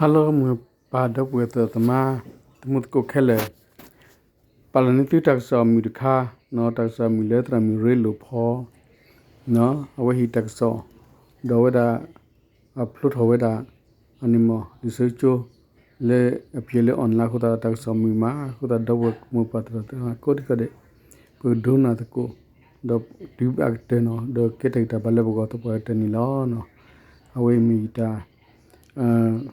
Hello မုၢ်ပၢ်ဒီပုၢ်ဝဲၢ်သ့ၣ်သမါ သမူသကိးခဲလၢာ်, ပာ်လီၤန့ၢ်သုတၢ်ကစီၣ်အမုၢ်တခါ, တၢ်ကစီၣ်အမုၢ်လၢသရၣ်မုၣ်ရ့လိာ်ဖီ, အဝဲဟ့ၣ်တၢ်ကစီၣ်, ဒီးဝဲဒၣ် အဖျိထီၣ်ဝဲဒၣ် အန့ၣ်မ့ၢ် လံာ်ဆၢကၠိ လၢအပျဲလၢ online အဃိသတး တၢ်ကစီၣ်မုာ်မး အဃိသတးဒီပုၢ်ဝဲၢ်မိၢ်ပၢ်သရၣ်သမါကိးဒံကိးဒဲး ပကဒိကနၣ်သကိး, ဒီးတုၤဘၣ်ကတၢၢ်နီၤ ဒီးကဲတၢ်ဂံၢ်တၢ်ဘါလၢပဂီၢ်သပှၢ်ကတၢၢ်န့ၣ်လီၤ. အဝဲအံၤမ့ၢ်ယတၢ်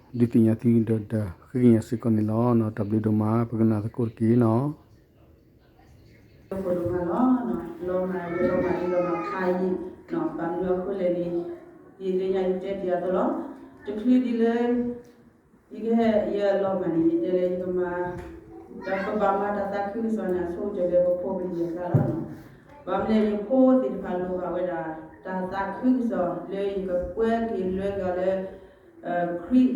ဒုးသ့ၣ်ညါသုဒီးတၢ်ဃ့ကညးစ့ၢ်ကီးန့ၣ်လီၤ. တၢ်ဘျုးဒိၣ်မး ပကနၣ်သကိးတက့ၢ်နီၤ. လီၤမၢ်လီၤမၢ်လီၤမၢ်ဖးယံာ်, ဘၣ်မနုၤအဃိလဲၣ်န့ၣ် ယသ့ၣ်ညါယတဲတ့ၢ်အသိးလီၤ. တချုးဒံးလၢ ယကဟဲယလီၤမၢ်န့ၣ် ယတဲလၢယကမၤ ဒီးကဘၣ်မၤတၢ်သးခုကစီၣ်န့ၣ် အဆိကတၢၢ်လၢပဖိပလံၤအကျါလီၤ. ဘၣ်မနုၤလဲၣ် ယဖိသ့ၣ်တဖၣ်လိၣ်ဘၣ်ဝဲဒၣ် တၢ်သးခုကစီၣ်လၢယကကွဲက့ၤလွဲက့ၤအီၤလၢ ခရံာ်လၢတၢ်အိၣ်ဖှိၣ်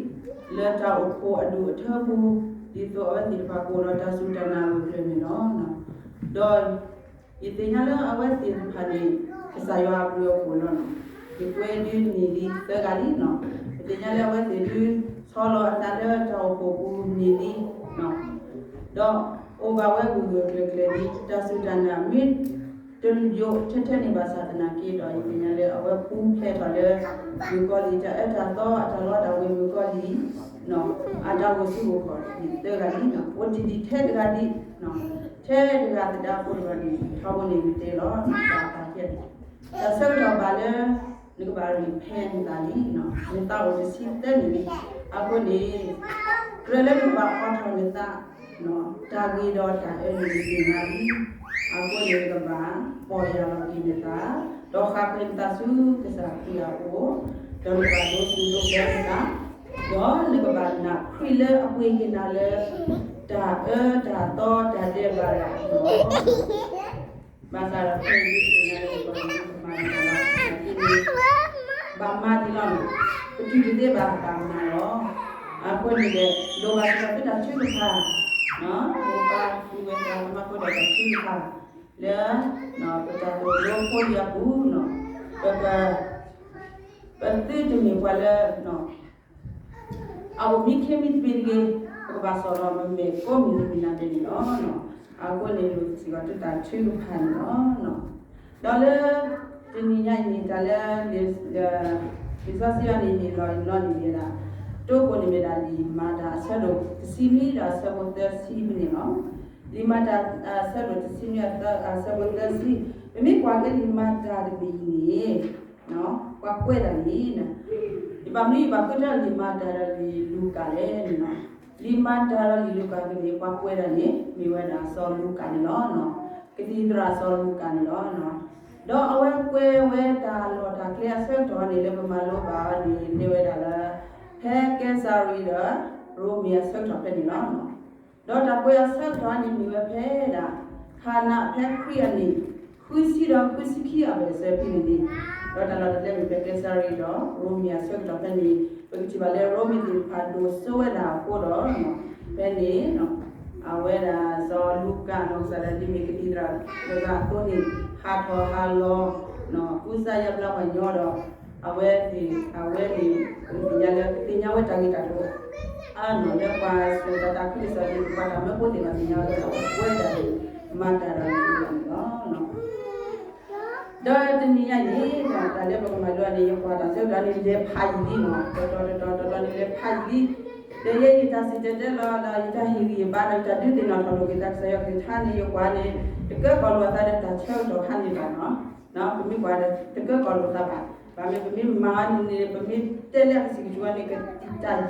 အဒူၣ်အထၢပူၤ ဒ်သိးအဝဲသ့ၣ်တဖၣ်ကအိၣ်ဒီးတၢ်စူၢ်တၢ်နာ်အဂၢၢ်အကျၢၤန့ၣ်လီၤ. ဒီးယသ့ၣ်ညါလၢအဝဲသ့ၣ်တဖၣ်န့ၣ် ကစၢ်ယွၤအဘျုးအဖှိၣ်လီၤ. ယကွဲဒုးန့ၢ်လံသၢဂၤလံနီၤ. ပသ့ၣ်ညါလၢအဝဲသ့ၣ်ဒုးဆီလီၤအသးလၢတၢ်အိၣ်ဖှိၣ်ပူၤန့ၢ်လံ ဒီးအိၣ်ဘၣ်ဝဲဂၢၢ်ဂၢၢ်ကျၢၤကျၢၤလံ တၢ်စူၢ်တၢ်နာ်မ့ၢ်တယိးထဲထဲန့ၣ်ဘၣ်ဆၣ်သနာ်က့ဒီး ယသ့ၣ်ညါလၢအဝဲပူၤဖျဲးထီၣ်လၢ မုၣ်ကီၤလံၢ် တၢ်အၢတၢ်သီအတၢ်လီတၢ်ဝ့ၤမုၣ်ကီၤလံၢ် အတၢ်ဂိၢ်ဆူၣ်ဂိၢ်ခီၣ်န့ၣ်သၢဂၤလံနီၤ. အိၣ်တ့ၢ်ဒံးထဲတဂၤဒံး, ထဲတဂၤသဒါဖိတဂၤန့ၣ် ထီဘိန့ၣ်မ့ၢ်တဲလီၤ တၢ်သးခဲန့ၣ် တၢ်ဆၢကတီၢ်ဘၣ်လၢ နကဘၣ် repent နသးလံ, နသးအိၣ်တဆံသၢနံၣ်လံ. အဃိန့ၣ် ကြၢးလၢနကဘၣ်အိးထီၣ်နသး တၢ်ဂ့ၤဒီးတၢ်အၢန့ၣ်မ့ၢ်သ့ၣ်ညါလံ. အဃိန့ၣ် နကဘၣ်ပီၢ်ယၢ်လီၤက့ၤနသး, ဒီးဃၣ်ဃၢၤနသးဆူကစၢ်ခရံာ်အအိၣ်, ဒီးနကဘၣ်ဒိးစူၢ်ဒိးဘျၢနသး, ဒီးနကဘၣ်နာ်ခရံာ်လၢအပှ့ၤက့ၤနၤလၢ တၢ်အၢတၢ်သီတၢ်ဒဲးဘးလီၤ. ဘၣ်ဆၣ်ဒီးဖဲန့ၣ် ဘၣ်မၤဒံးလီၤ, ပတုာ်တသ့ဘၣ် ဘၣ်မၤလီၤ. အဃိန့ၣ်ဒီး လိၣ်ဘၣ်စ့ၢ်ကီးသုတၢ်ထုကဖၣ်, မိၢ်ပၢ်ပုၢ်ဝဲၢ်သရၣ်သမါဖိဒီးတၢ်ထုကဖၣ် လၢ ပတၢ်သိၣ်လိဖိလံၤအပူၤ, ပ ပသုတမ့ၢ်ပှၤလၢ အအိၣ်မံခ့မံသပ့ၤတဂ့ၤ, ပကဘၣ်စီၣ်လီၤမ့မ့ၢ်ကိးမုၢ်နံၤမုၢ်နၤဒဲးန့ၣ်လီၤ. အဃိန့ၣ် လိၣ်စ့ၢ်ကီးသုတၢ်ထုကဖၣ်န့ၣ်လီၤ. ဒီးလၢ တနံၤညါအံၤန့ၣ် တၢ်လၢ လံာ်စီဆှံအံၤန့ၣ် ဟ့ၣ်လီၤအံၤန့ၣ်မ့ၢ်ဒၣ် တိခိၣ်န့ၣ်မ့ၢ်ဒၣ်လံာ်မၤတၢ်အဆၢဒိၣ်တဆံနွံဒီးအဆၢဖိသၢဆံဖဲန့ၣ်လီၤ. လံာ်မၤတၢ်အဆၢဒိၣ်တဆံနွံအဆၢဖိသၢဆံ, ပမ့ၢ်ကွၢ်က့ၤလံာ်မၤတၢ်တဘ့ၣ်အံၤန့ၣ် ပှၤကွဲးတၢ်န့ၣ် ယဘၣ်မနုၤယဘၣ်ဃုထၢလံာ်မၤတၢ်ဒီးလံာ်လူၤကၣ်လဲၣ်န့ၣ်လီၤ. လံာ်မၤတၢ်ဒီးလံာ်လူၤကၣ်န့ၣ် ပှၤကွဲးတၢ်န့ၣ် မ့ၢ်ဝဲဒၣ်စီၤလူၤကၣ်န့ၣ်လီၤ. ကသံၣ်သရၣ်စီၤလူၤကၣ်န့ၣ်လီၤ. ဒီးအဝဲကွဲးဝဲတၢ်လီၢ်တၢ်ကျဲအဆၢကတီၢ်န့ၣ် လၢပမၤလိဘၣ်အီၤန့ၣ် မ့ၢ်ဝဲဒၣ်လၢ ဖဲကဲစၤရံဒီး ရိမ့ၤအဆၢကတီၢ်ဖဲန့ၣ်လီၤ. ဒီးတၢ်ကွဲးအဆၢကတီၢ်န့ၣ် မ့ၢ်ဝဲဖဲဒၣ် ခါနၤဖဲခရံာ်အနံၣ် ဃုဆံဒီးဃုဆံခံအဘၢၣ်စၢၤဖဲန့ၣ်န့ၣ်, ဒီးတၢ်လီၢ်တၢ်ကျဲမ့ၢ်ဖဲကဲစၤရံဒီး ရိမ့ၤအဆၢကတီၢ်ဖဲန့ၣ်, ပကထံၣ်ဘၣ်လၢရိမ့ၤသ့ၣ်တဖၣ်ဒိၣ်စိဝဲဒၣ်အဃိဒီး ဖဲန့ၣ် အဝဲဒၣ်စီၤလူၤကၣ်နီၢ်ကစၢ်ဒၣ်ဒ်မ့ၢ်ကသံၣ်သရၣ်တဂၤအသိးန့ၣ် ဟးထီၣ်ဟးလီၤ ကူစါယါဘျါပှၤကညီဒီး အဝဲသ့ၣ် အဝဲန့ၣ် ပကသ့ၣ်ညါလၢ ကသ့ၣ်ညါဝဲတၢ်ဂ့ၢ်တၢ်ကျိၤ အါနီၤလၢပှၤစူၢ်တၢ်သးခုကစီၣ်န့ၣ် ပှၤတၢ်မၢဖိသ့ၣ်တဖၣ်သ့ၣ်ညါဝဲလၢ အဝဲဒၣ်န့ၣ် မၤတၢ်ဒီးန့ၣ်လီၤ. ဒီးတနံၤညါအံၤန့ၣ် တၢ်လၢပကမၤလိအီၤန့ၣ် ယကွၢ်တၢ်ဆၢကတီၢ်န့ၣ် လဲၤဖးယံာ်လံနီၤ, တီတီတီတီတီတီန့ၣ် လဲၤဖးယံာ်လံ. ဒီးယဲယတၢ်စံၣ်တဲၤတဲလီၤဒီး ယတၢ်ဟ့ၣ်ဂံၢ်ဟ့ၣ်ဘါဒီး ယတၢ်ဒုးသ့ၣ်နီၣ်ထီၣ်လိာ်က့ၤသးကစၢ်ယွၤကလုၢ်ကထါန့ၣ် ယကွၢ်န့ၣ် တကၢကီၢ်လိာ်အသးဒီးတၢ်ဆၢကတီၢ်ခါန့ၣ်ဘၣ်နီၤ. ပမ့ၢ်ကွၢ်ဒီး တကၢကီၢ်လိာ်သးဘၣ်. ဘၣ်မနုၤ ပမ့ၢ်မၤအီၤန့ၣ်န့ၣ် ပမ့ၢ်တဲလၢအကစံၣ်ကစၢ်န့ၣ် ကတံာ်တာ်ယံာ်ရၣ်နီၤ. အဃိန့ၣ် ယကွၢ်ဒ်တကယံာ်တစဲးအဃိန့ၣ် ယကမၤတၢ်တဆံယဲၢ်မံးနံးတဆံယဲၢ်မံးနံး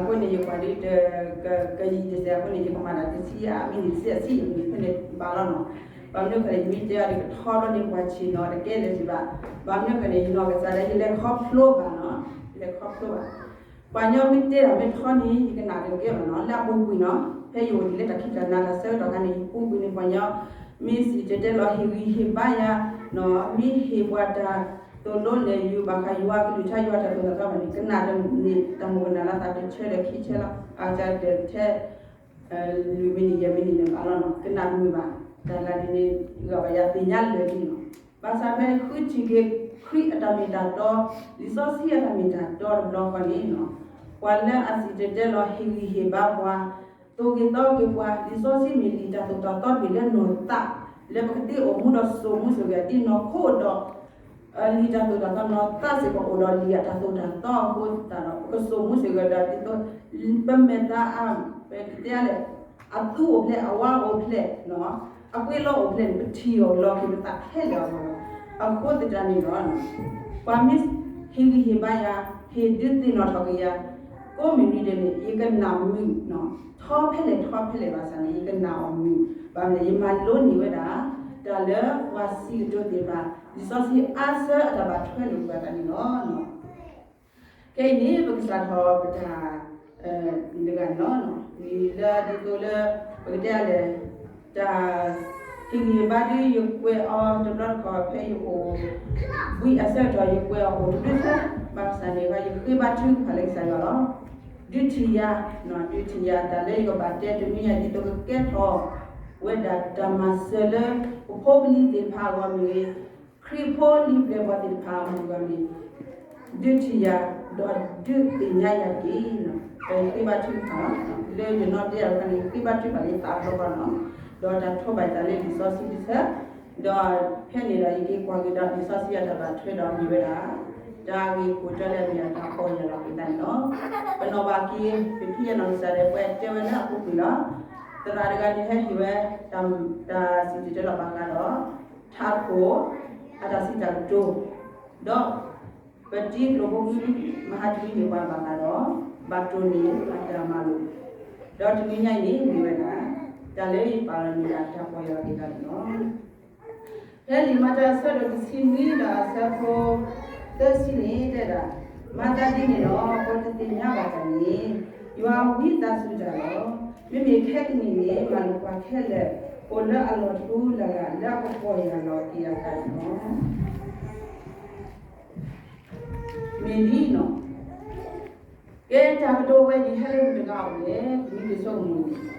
ဖဲန့ၣ်ဘၣ်လီၤနီၤ. ဘၣ်မနုၤဃိန့ၣ် ယမ့ၢ်တဲအီၤဒ်ကထီဘျီန့ၣ် ပှၤဆံးနီၤတကဲလၢၤဘၣ်. ဘၣ်မနုၤဃိန့ၣ် ယနီၢ်ကစၢ်ဒၣ်ယလဲၤခီဖျိဘၣ်နီၤ, ယလဲၤခီဖျိဘၣ် ပှၤကညီမ့ၢ်တဲတၢ်မ့ၢ်ထီန့ၣ် ယကနၣ်တကဲဘၣ်နီၤ, လၢအပူၤကွံာ်နီၤ, ဖဲယအိၣ်ဒံးလၢတၢ်ခံးတၢ်နၤတၢ်ဆၢကတီၢ်ခါန့ၣ် ယပူၤကွံာ်န့ၣ် ပှၤကညီ မ့ၢ်စံၣ်တဲၤတဲလီၤဟ့ၣ်ဂံၢ်ဟ့ၣ်ဘါယၤနီၤ, မ့ၢ်ဟ့ၣ်ပှၤတၢ်သိၣ်လိနဲၣ်ယုာ်ဘၣ်ဃးယွၤကလုၢ်ကထါ ယွၤတၢ်သိၣ်တၢ်သီဘၣ်န့ၣ် ကနၣ်တန့ၢ်တၢ်မိၣ်ကနၣ်လၢသးတဆၢဒီးခံဆၢလီၤ, အကစၢ်တထဲ လွံၢ်မံးနံးယဲၢ်မံးနံးန့ၣ်ဘၣ်လီၤနီၤ, ကနၣ်တမုာ်ဘၣ်, တၢ်လၢဒ်န့ၣ် ဂၤဘၣ်ယၤသ့ၣ်ညါလၢာ်လံနီၤ. ဘၣ်ဆၣ်ဖဲဃုထံၣ်က့ၤခရံာ်အတၢ်မ့ၢ်တၢ်တီ, လံာ်စီဆှံအတၢ်မ့ၢ်တၢ်တီတဘျီဃီန့ၣ်နီၤ, ပှၤလၢအစံၣ်တဲၤတဲလီၤဟ့ၣ်ဂံၢ်ဟ့ၣ်ဘါပှၤ, သိၣ်က့ၤသီက့ၤပှၤ, လံာ်စီဆှံမ့ၢ်လံာ်တၢ်သိၣ်တၢ်သီတမ့ၢ်လၢနီၢ်သး, လၢပကသ့အိၣ်မူဒီးစိာ်မူစ့ၢ်ကီးဒ်နီၢ်ခိအိၣ်ဒီး လံာ်တၢ်သိၣ်တၢ်သီနီၢ်သးစ့ၢ်ကီးအိၣ်ဒီးလံာ်အတၢ်သိၣ်တၢ်သီအဃိသတးဒီး ပကစိာ်မူစ့ၢ်ကီးဒီးဒ်သိး ပမဲာ်သးအါ, ပကတဲလဲၣ်, အသူအိၣ်ဖျဲၣ် အဝါအိၣ်ဖျဲၣ်, အကွ့လီၤအိၣ်ဖျဲၣ်န့ၣ် ပထံၣ်အီၤလီၤက့ၤပသးခဲလၢာ်အဂီၢ်လီၤ. အဃိသတးန့ၣ်ဒီး ပှၤမ့ၢ်ဟ့ၣ်ဂံၢ်ဟ့ၣ်ဘါယၤ, ဟ့ၣ်ဒုးသ့ၣ်နီၣ်ထီၣ်က့ၤယၤ, ကိးမုၢ်နံၤဒဲးန့ၣ် ယကနၣ်မုာ်, ထီဖဲလဲၣ်ထီဖဲလဲၣ်ဘၣ်ဆၣ်န့ၣ် ယကနၣ်အီၤမုာ်, ဘၣ်မနုၤလဲၣ် ယမၤလိန့ၢ်ဝဲဒၣ် တၢ်လၢပှၤစံးကတိၤသ့ၣ်တဖၣ် လံာ်စီဆှံအါဆၢအတၢ်ဘၣ်ထွဲလိာ်ပှၤသးန့ၣ်လီၤ. ခဲအံၤန့ၣ် ပကစးထီၣ်ပတၢ် တဂၤန့ၣ်လီၤ. လၢဒ်သိးလၢ ပကတဲလဲၣ်, တၢ်ဟ့ၣ်ဂံၢ်ဟ့ၣ်ဘါဒ်ယကွဲးအီၤတဘျီတခီၣ်ဖဲယအိၣ် ဝံအဆၢကတီၢ် ယကွဲးအီၤအိၣ်တဘျုးဆၢ, ဘၣ်ဆၣ်န့ၣ် ယဃ့ဘါထုကဖၣ်လၢကစၢ်ယွၤလီၤ. ဒုးထံၣ်ယၤ, ဒုးထံၣ်ယၤ တၢ်လၢယကဘၣ်တဲတနွံညါ ဒ်သိးကကဲထီၣ်ဝဲဒၣ်တၢ်မၤစၢၤလၢ ပဖိပလံၤသ့ၣ်တဖၣ်အဂီၢ်မ့ၢ်ဂ့ၤ, ခရံာ်ဖိလံာ်ပျဲၢ်ဘီၣ်သ့ၣ်တဖၣ်အဂီၢ်မ့ၢ်ဂ့ၤ, ဒုးထံၣ်ယၤ ဒီးဒုးသ့ၣ်ညါယၤတက့ၢ်. ယဃ့ဘါထုကဖၣ်လီၤ. လၢယနီၣ်တယၢ်တခါန့ၣ် ယဃ့ဘါထုကဖၣ်လၢသးအဖီခိၣ်လီၤ. ဒီးတၢ်ထိးဘၣ်ယသးလၢလံာ်စီဆှံတဆၢ, ဒီးဖဲန့ၣ်ဒီးယက့ၤကွၢ်က့ၤဒီးလံာ်စီဆှံအတၢ်ဘၣ်ထွဲဒီးမ့ၢ်ဝဲဒၣ် တၢ်ဂ့ၢ်ခိၣ်တီလၢအမ့ၢ်ဒၣ်တၢ်ပီၢ်ယၢ်လီၤက့ၤသးန့ၣ်လီၤ. ပနီၣ်ဘၣ်က့ၤ ပဖံးအနီၢ်ကစၢ်ဒၣ် ပှၤတဲဝဲလၢအပူၤကွံာ်လီၤ. သရၣ်တဂၤန့ၣ်ဟဲဟ့ၣ်ဝဲ တၢ်စံၣ်တဲၤတဲလီၤဘၣ်ဃးဒီး ထးခိၣ် အတၢ်စံးတၢ်ကတိၤ, ဒီး ပတံၤကျိာ်ဖိ မဟါတနွံန့ၣ်ပှၤဘၣ်ဃးဒီး ဘၣ်တိၢ်န့ၢ်အတၢ်မၤလိာ်, ဒီးတနွံညါအံၤန့ၣ်မ့ၢ်ဝဲဒၣ် တၢ်လၢယပာ်လီၤန့ၢ်ဒၣ်တၢ်ပီၢ်ယၢ်လီၤက့ၤသးန့ၣ်လီၤ. ဖဲလံာ်မၤတၢ်အဆၢဒိၣ်တဆံနွံဒီးအဆၢဖိသၢဆံန့ၣ်တဲဒၣ်, မၤသးဒ်န့ၣ်ဒီး ပှၤတသ့ၣ်ညါဘၣ်တၢ်န့ၣ် ယွၤဝံသးစူၤတၢ်လီၤ. မ့မ့ၢ်ခဲကနံၣ်န့ၣ် မၤလိာ်ပှၤခဲလၢာ် အိၣ်လၢအလီၢ်တပူၤလၢ်လၢ် လၢအကပီၢ်ယၢ်လီၤက့ၤအသးန့ၣ်လီၤ. မ့ၢ်လံနီၤ, ကဲတၢ်ကတိၤဝဲန့ၣ် ဟဲလၢမတၤတဂၤအအိၣ်လဲၣ်, ပမ့ၢ်က့ၤဆိကမိၣ်န့ၣ်,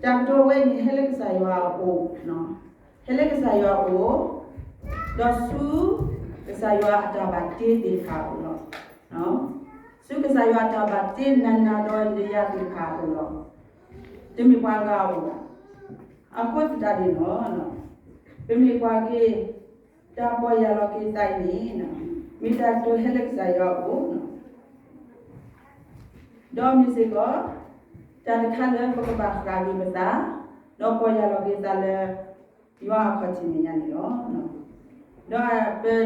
တၢ်ကတိၤဝဲန့ၣ် ဟဲလၢကစၢ်ယွၤအအိၣ်, ဟဲလၢကစၢ်ယွၤအအိၣ်, ဒီးဆူကစၢ်ယွၤအတၢ်ဘၣ်တ့သ့ၣ်တဖၣ်အအိၣ်လီၤ. ဆူကစၢ်ယွၤအတၢ်ဘၣ်တ့နၤနၤဒီးယၤသ့ၣ်တဖၣ်အအိၣ်လီၤ. တမ့ၢ်ပှၤဂၤအအိၣ်ဘၣ်. အဃိသတးန့ၣ်လီၤ, ပမ့ၢ်ကွၢ်က့ၤ တၢ်ပီၢ်ယၢ်လီၤက့ၤသးအံၤန့ၣ် မ့ၢ်တၢ်ကတိၤဟဲလၢကစၢ်ယွၤအအိၣ်, ဒီးမ့ၢ်စ့ၢ်ကီး တၢ်တခါလၢပကဘၣ်ဃၣ်က့ၤပသး ဒီးပီၢ်ယၢ်လီၤက့ၤသးလၢ ယွၤအခီၣ်ထံးမဲာ်ညါန့ၣ်လီ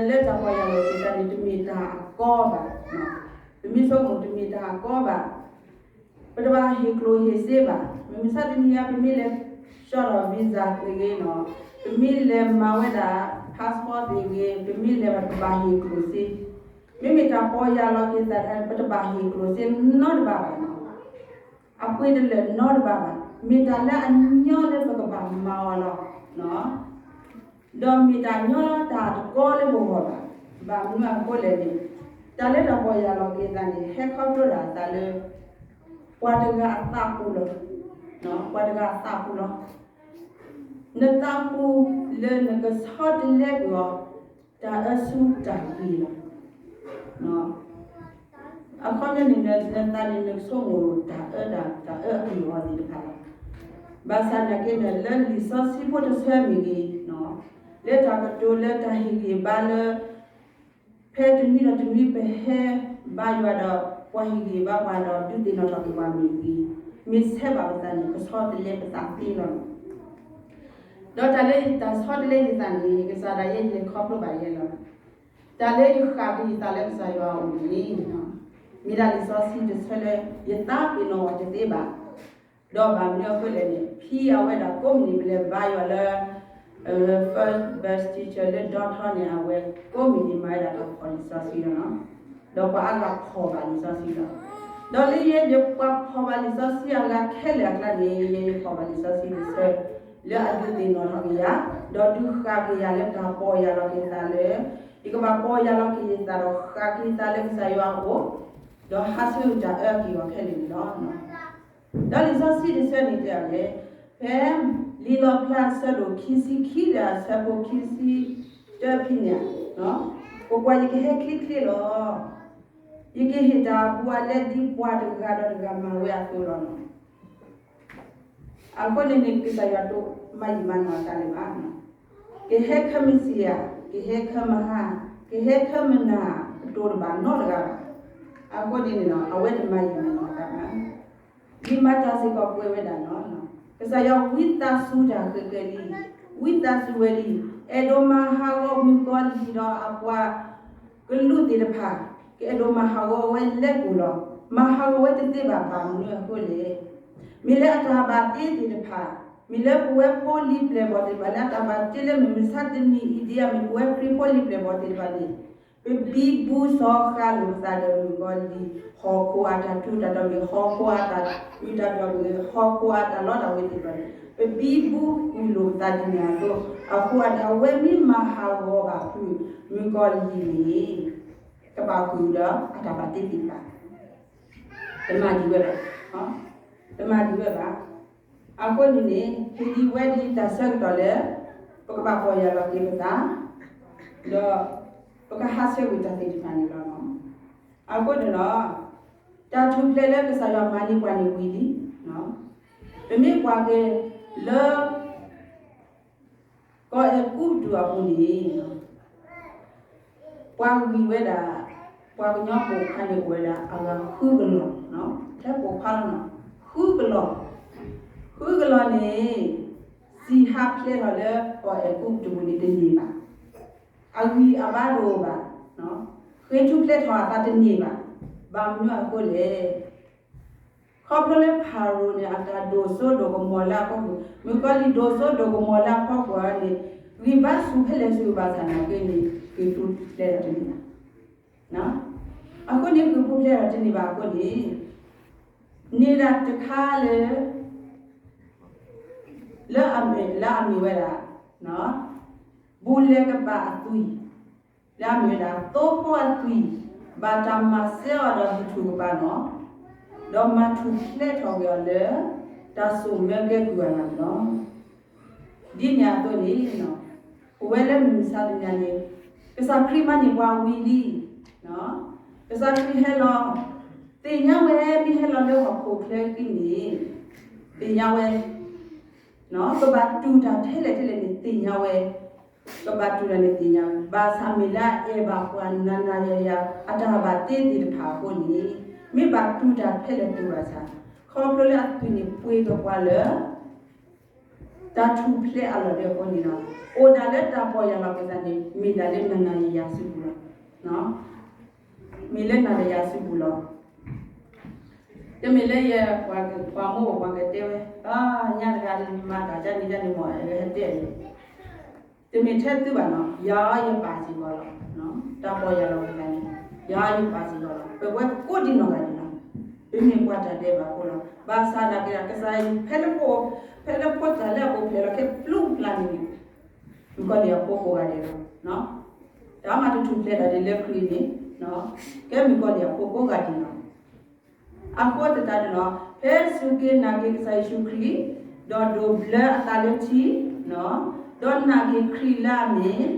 ၤ. ဒီးပလၢတၢ်ပီၢ်ယၢ်လီၤက့ၤသးန့ၣ် တမ့ၢ်တၢ်အကီဘၣ်, ပမ့ၢ်ဆိကမိၣ်တမ့ၢ်တၢ်အကီဘၣ်. ပတဘၣ်ဟ့ၣ်ကျိၣ်ဟ့ၣ်စ့ဘၣ်. မုၢ်မဆါတနံၤညါ ပမ့ၢ်လဲၤဆှၢထီၣ် visa သ့ၣ်ဂ့ၤနီၤ, ပမ့ၢ်လဲၤမၤဝဲဒၣ် passport သ့ၣ်ဂ့ၤ, ပမ့ၢ်လဲၤဘၣ် ပဘၣ်ဟ့ၣ်ကျိၣ်စ့. မ့မ့ၢ်တၢ်ပီၢ်ယၢ်လီၤက့ၤသးတခါန့ၣ် ပတဘၣ်ဟ့ၣ်ကျိၣ်စ့နီတဘ့ၣ်ဘၣ်နီၤ. အပှ့ၤတလၢာ်နီတဘ့ၣ်ဘၣ်. မ့ၢ်တၢ်လၢအညီလၢပကဘၣ်မၤအီၤလီၤ. ဒီးမ့ၢ်တၢ်ညီလီၤတၢ်တကီလၢပဂီၢ်ဘၣ်. ဘၣ်မနုၤအဃိလဲၣ်န့ၣ်, တၢ်လၢတၢ်ပီၢ်ယၢ်လီၤက့ၤသးန့ၣ် ဟဲခီဖျိဒၣ်အသးလၢ ပှၤတဂၤအသးပူၤလီၤ. ပှၤတဂၤအသးပူၤလီၤ. နသးပူၤလၢနကဆီတလဲကွံာ်အီၤ တၢ်အၢဆူတၢ်ဂ့ၤလီၤ. အခီပညီန့ၣ် နသးန့ၣ် နကဆိကမိၣ်တၢ်အၢ တၢ်အၢအကလုၢ်အဂီၢ်သ့ၣ်တဖၣ်လီၤ. ဘၣ်ဆၣ်သနာ်က့န့ၣ် လၢလံာ်စီဆှံဖိတဆၢမ့ၢ်ဂ့ၤ, လၢတၢ်ကတိၤလၢတၢ်ဟ့ၣ်ဂံၢ်ဟ့ၣ်ဘါလၢ ဖဲတနွံဒီးတနွံပဟဲဘါယွၤဒီး ပှၤဟ့ၣ်ဂံၢ်ဟ့ၣ်ဘါပှၤဒီး ဒုးသ့ၣ်နီၣ်ထီၣ်က့ၤပှၤမ့ၢ်ဂ့ၤ, မ့ၢ်ဆဲးဘၣ်ပသးန့ၣ် ပဆီတလဲပသးသ့လီၤ. ဒီးတၢ်လၢယတၢ်ဆီတလဲယသးန့ၣ် ကစၢ်ဒၣ်ယဲယလဲၤခီဖျိဘၣ်ယဲလီၤ. တၢ်လၢယဃၣ်က့ၤယသးလၢကစၢ်ယွၤအအိၣ်န့ၣ် မ့ၢ်ဒၣ်လံာ်စီဆှံတဆၢလၢ ယသးပ့ၤနီၣ်အီၤတသ့ဘၣ်. ဒီးဘၣ်မနုၤအဃိလဲၣ်န့ၣ် ဖံအဝဲဒၣ်ကိးမုၢ်နံၤ ပလဲၤဘါယွၤလၢ First Baptist Church လၢဒီထီန့ၣ် အဝဲကိးမုၢ်နံၤမၤဝဲဒၣ်တၢ်ဖီၣ်လံာ်စီဆှံလီၤ. ဒီးပှၤအါဂၤဖီၣ်ဘၣ်လံာ်စီဆှံလီၤ. ဒီးလၢယဲယပှၤဖီၣ်ဘၣ်လံာ်စီဆှံအဂၤခဲလၢာ်အကျါန့ၣ် ယဲယဖီၣ်ဘၣ်လံာ်စီဆှံတဆၢ လၢအဒုးသ့ၣ်နီၣ်ထီၣ်က့ၤယၤ, ဒီးဒုးဃၣ်က့ၤယၤလၢတၢ်ပီၢ်ယၢ်လီၤက့ၤသးလၢ ယကဘၣ်ပီၢ်ယၢ်လီၤက့ၤယသးဒီးဃၣ်က့ၤသးလၢကစၢ်ယွၤအအိၣ်, ဒီးဟးဆူတၢ်အၢအက့ၢ်အဂီၤခဲလၢာ်န့ၣ်လီၤ. ဒီးလံာ်စီဆှံတဆၢန့ၣ်တဲအီၤလဲၣ်, ဖဲလံာ်လီၣ်ဖျါအဆၢဒိၣ်ခံဆံခံဒီးအဆၢဖိခံဆံတၢဖဲန့ၣ်, ပကွၢ်ယကဟဲချ့ချ့လီၤ. ယကဟ့ၣ်တၢ်အဘူးအလဲဒ်ပှၤတဂၤဒီးတဂၤမၤဝဲအသိးလီၤ. အဃိန့ၣ်န့ၣ် ကစၢ်ယွၤတမၤယံာ်မၤနီၢ်အသးလၢၤဘၣ်. ကဟဲခဲမုၢ်ဆ့ၣ်ဧါ, ကဟဲခဲမုၢ်ဟါ, ကဟဲခဲမုၢ်နၤ, ကတိၤတဘၣ်နီတဂၤဘၣ်. အဃိန့ၣ်န့ၣ် အဝဲတမၤယံာ်မၤနီၢ်အသးဘၣ်. ဒ်မၤတၢ်စ့ၢ်ကီးကွဲးဝဲဒၣ်လီၤ. ကစၢ်ယွၤဝံသးစူၤတၢ်ဃဲၤဃဲၤလံ, ဝံသးစူၤဝဲလံ, အဲၣ်ဒိးမၤဟးဂီၤမုၣ်ကီၤလံၢ်ဒီးအပှၤကလုာ်သ့ၣ်တဖၣ်, ကအဲၣ်ဒိးမၤဟးဂီၤဝဲလဲၤကိၣ်လီၤ. မၤဟးဂီၤဝဲတသ့ဘၣ် ဘၣ်မနုၤအဃိလဲၣ်. မ့ၢ်လၢအတၢ်ဘၣ်တ့သ့ၣ်တဖၣ်, မ့ၢ်လၢပဝဲဖိလံၤပျဲၢ်ဘီၣ်သ့ၣ်တဖၣ် လၢအတၢ်ဘၣ်တ့လၢမုၢ်မဆါတနံၤအံၤဒ်အမ့ၢ် ပဝဲခရံာ်ဖိလံၤပျဲၢ်ဘီၣ်သ့ၣ်တဖၣ်န့ၣ် ပဘံဘူစီၤဃာ်လိာ်ပသးဒီးမုၣ်ကီၤလံၢ်, ဟီၣ်ခိၣ်အတၢ်ထူးတၢ်တီၤမ့ၢ်ဂ့ၤ, ဟီၣ်ခိၣ်အတၢ်မုာ်တၢ်ပျီၤမ့ၢ်ဂ့ၤ, ဟီၣ်ခိၣ်အတၢ်လီတၢ်ဝ့ၤသ့ၣ်တဖၣ်န့ၣ် ပဘံဘူဃုာ်လိာ်ပသးဒ်န့ၣ်အသိး, အဃိအတၢ်ဝဲမ့ၢ်မၤဟးဂီၤဘၣ်ဖုးမုၣ်ကီၤလံၢ်န့ၣ် ကဘၣ်ဃုာ်ဒီးအတၢ်ဘၣ်တ့သ့ၣ်တဖၣ် တမၤဒံးဝဲဘၣ်, တမၤဒံးဝဲဘၣ်. အဃိန့ၣ်န့ၣ် ဟ့ၣ်ဒံးဝဲဒ်တၢ်ဆၢကတီၢ်လၢ ပကဘၣ်ပီၢ်ယၢ်လီၤက့ၤပသး, ဒီးပကဟးဆှဲးကွံာ်တၢ်သ့ၣ်တဖၣ်န့ၣ်လီၤ. အဃိန့ၣ်ဒီး တၢ်ထူၣ်ဖျဲးလၢကစၢ်ယွၤမၤန့ၢ်ပှၤန့ၣ်ဝံၤလံ. ပမ့ၢ်ကွၢ်က့ၤလၢ ကီၢ်အဲၤကူပတူးအပူၤန့ၣ် ပှၤဂံၢ်ဝဲဒၣ်, ပှၤကညီပိာ်ခွါန့ၣ်အိၣ်ဝဲဒၣ်အဂၤဃုကလီၢ်, ထဲပိာ်ခွါလီၤနီၤ, ဃုကလီၢ်, ဃုကလီၢ်န့ၣ် စံးဟးဖျဲးထီၣ်လၢကီၢ်အဲၤကူပတူးပူၤန့ၣ် တန့ၢ်ဘၣ်. အဂံၢ်အဘါတအိၣ်ဘၣ်, ဃ့ထူၣ်ဖျဲးထီၣ်အသးတန့ၢ်ဘၣ်. ဘၣ်မနုၤအဃိလဲၣ်. ခီဖျိလၢဖၤရိၤန့ၣ် အတၢ်ဒိၣ်စိဒိၣ်ကမီၤလၢအဖီခိၣ်, မုၣ်ကီၤလံၢ်ဒိၣ်စိဒိၣ်ကမီၤလၢအဖီခိၣ်န့ၣ် ဂံၢ်ဘါဆူၣ်ဖဲလဲၣ်ဆူၣ်ဘၣ်ဆၣ်နာ်က့န့ၣ် ဃ့ထူၣ်ဖျဲးထီၣ်တန့ၢ်ဘၣ်. အဃိန့ၣ် ဃ့ထူၣ်ဖျဲးထီၣ်တန့ၢ်ဘၣ်အဃိန့ၣ် န့ၢ်ဒၣ်တခါလၢ လၢအမ့ၢ်, လၢအမ့ၢ်ဝဲဒၣ် ဘူးလဲကပၤအသွံၣ်, လၢအမ့ၢ်ဝဲဒၣ် သိဖိအသွံၣ်, ဘၣ်တၢ်မၤစၢၤအီၤဒီးဟံၣ်ထူၣ်ကပၤနီၣ်, ဒီးမၤထူၣ်ဖျဲးထီၣ်က့ၤအီၤလၢ တၢ်စိာ်မၢကဲကုၢ်အဂၤန့ၣ်လီၤ. ဒ်န့ၣ်အသိးန့ၣ် ပဝဲလၢမုၢ်မဆါတနံၤန့ၣ် ကစၢ်ခရံာ်မၤန့ၢ်ပှၤဝံၤလံ. ကစၢ်ခရံာ်ဟဲလီၤ, သ့ၣ်ညါဝဲ မ့ၢ်ဟဲလီၤလၢဟီၣ်ခိၣ်ချၢအံၤန့ၣ် သ့ၣ်ညါဝဲ ကဘၣ်တူၢ်တၢ်ထဲလဲၣ်ထဲလဲၣ်န့ၣ် သ့ၣ်ညါဝဲ, ကဘၣ်တူၢ်တၢ်န့ၣ်သ့ၣ်ညါဝဲ, ဘၣ်ဆၣ်မ့ၢ်လၢအအဲၣ်ဘၣ်ပှၤနၤနၤယၤယၤ အတၢ်ဘၣ်တ့သ့ၣ်တဖၣ်အဃိန့ၣ် မ့ၢ်ဘၣ်တူၢ်တၢ်ထဲလဲၣ်တူၢ်ဘၣ်ဆၣ်, ခီဖျိလၢအသွံၣ်န့ၣ်ပှ့ၤကပှၤလၢ တၢ်ထူၣ်ဖျဲးအလီၢ်ဒဲးအဃိန့ၣ်လီၤ. အိၣ်ဒၣ်လၢတၢ်ပီၢ်ယၢ်လီၤက့ၤသးန့ၣ် မ့ၢ်ဒၣ်လၢနၤနၤယၤယၤစုပူၤလီၤ. မ့ၢ်လၢနၤဒီးယၤစုပူၤလီၤ. တမ့ၢ်လၢယဲ ပှၤမိၢ်ပှၤကတဲဝဲ, ညါတဂၤမၤတၢ်ဒ်န့ၣ်ဒ်န့ၣ်မ့ၢ် ဟဲတဲ, တမ့ၢ်ထဲသုဘၣ်နီၤ, ယၤယပာ်စ့ၢ်ကီးလီၤ. တၢ်ပီၢ်ယၢ်လီၤက့ၤသးန့ၣ် ယၤယပာ်စ့ၢ်ကီးလီၤ. ပဝဲကိးဒံနီၢ်ဂၤဒဲးလီၤ. ပမ့ၢ်ပှၤတၢ်ဒဲးဘးဖိလီၤ. ဘၣ်ဆၣ်နာ်က့ဒီး ကစၢ်အံၤ ဖဲလၢဖိ, ဖဲလၢဖိတၢ်လၢအအိၣ်ဖျဲၣ်လီၤခဲပျုးပျၢ်န့ၣ်န့ၣ် မုၣ်ကီၤလံၢ်အဖိကိးဂၤဒဲးလီၤ. တၢ်မၤတထူၣ်ဖျဲးထီၣ်ဒ်လၢခရံာ်န့ၣ် ကဲမုၣ်ကီၤလံၢ်အဖိကိးဂၤဒဲးလီၤ. အဃိသတးန့ၣ်လီၤ, ဖဲစူၢ်က့ၤနာ်က့ၤကစၢ်ယ့ၣ်ၡူးခရံာ်, ဒီးဒိးဘျၢအသးလၢထံ, ဒီးနာ်က့ၤခရံာ်လၢအမ့ၢ်,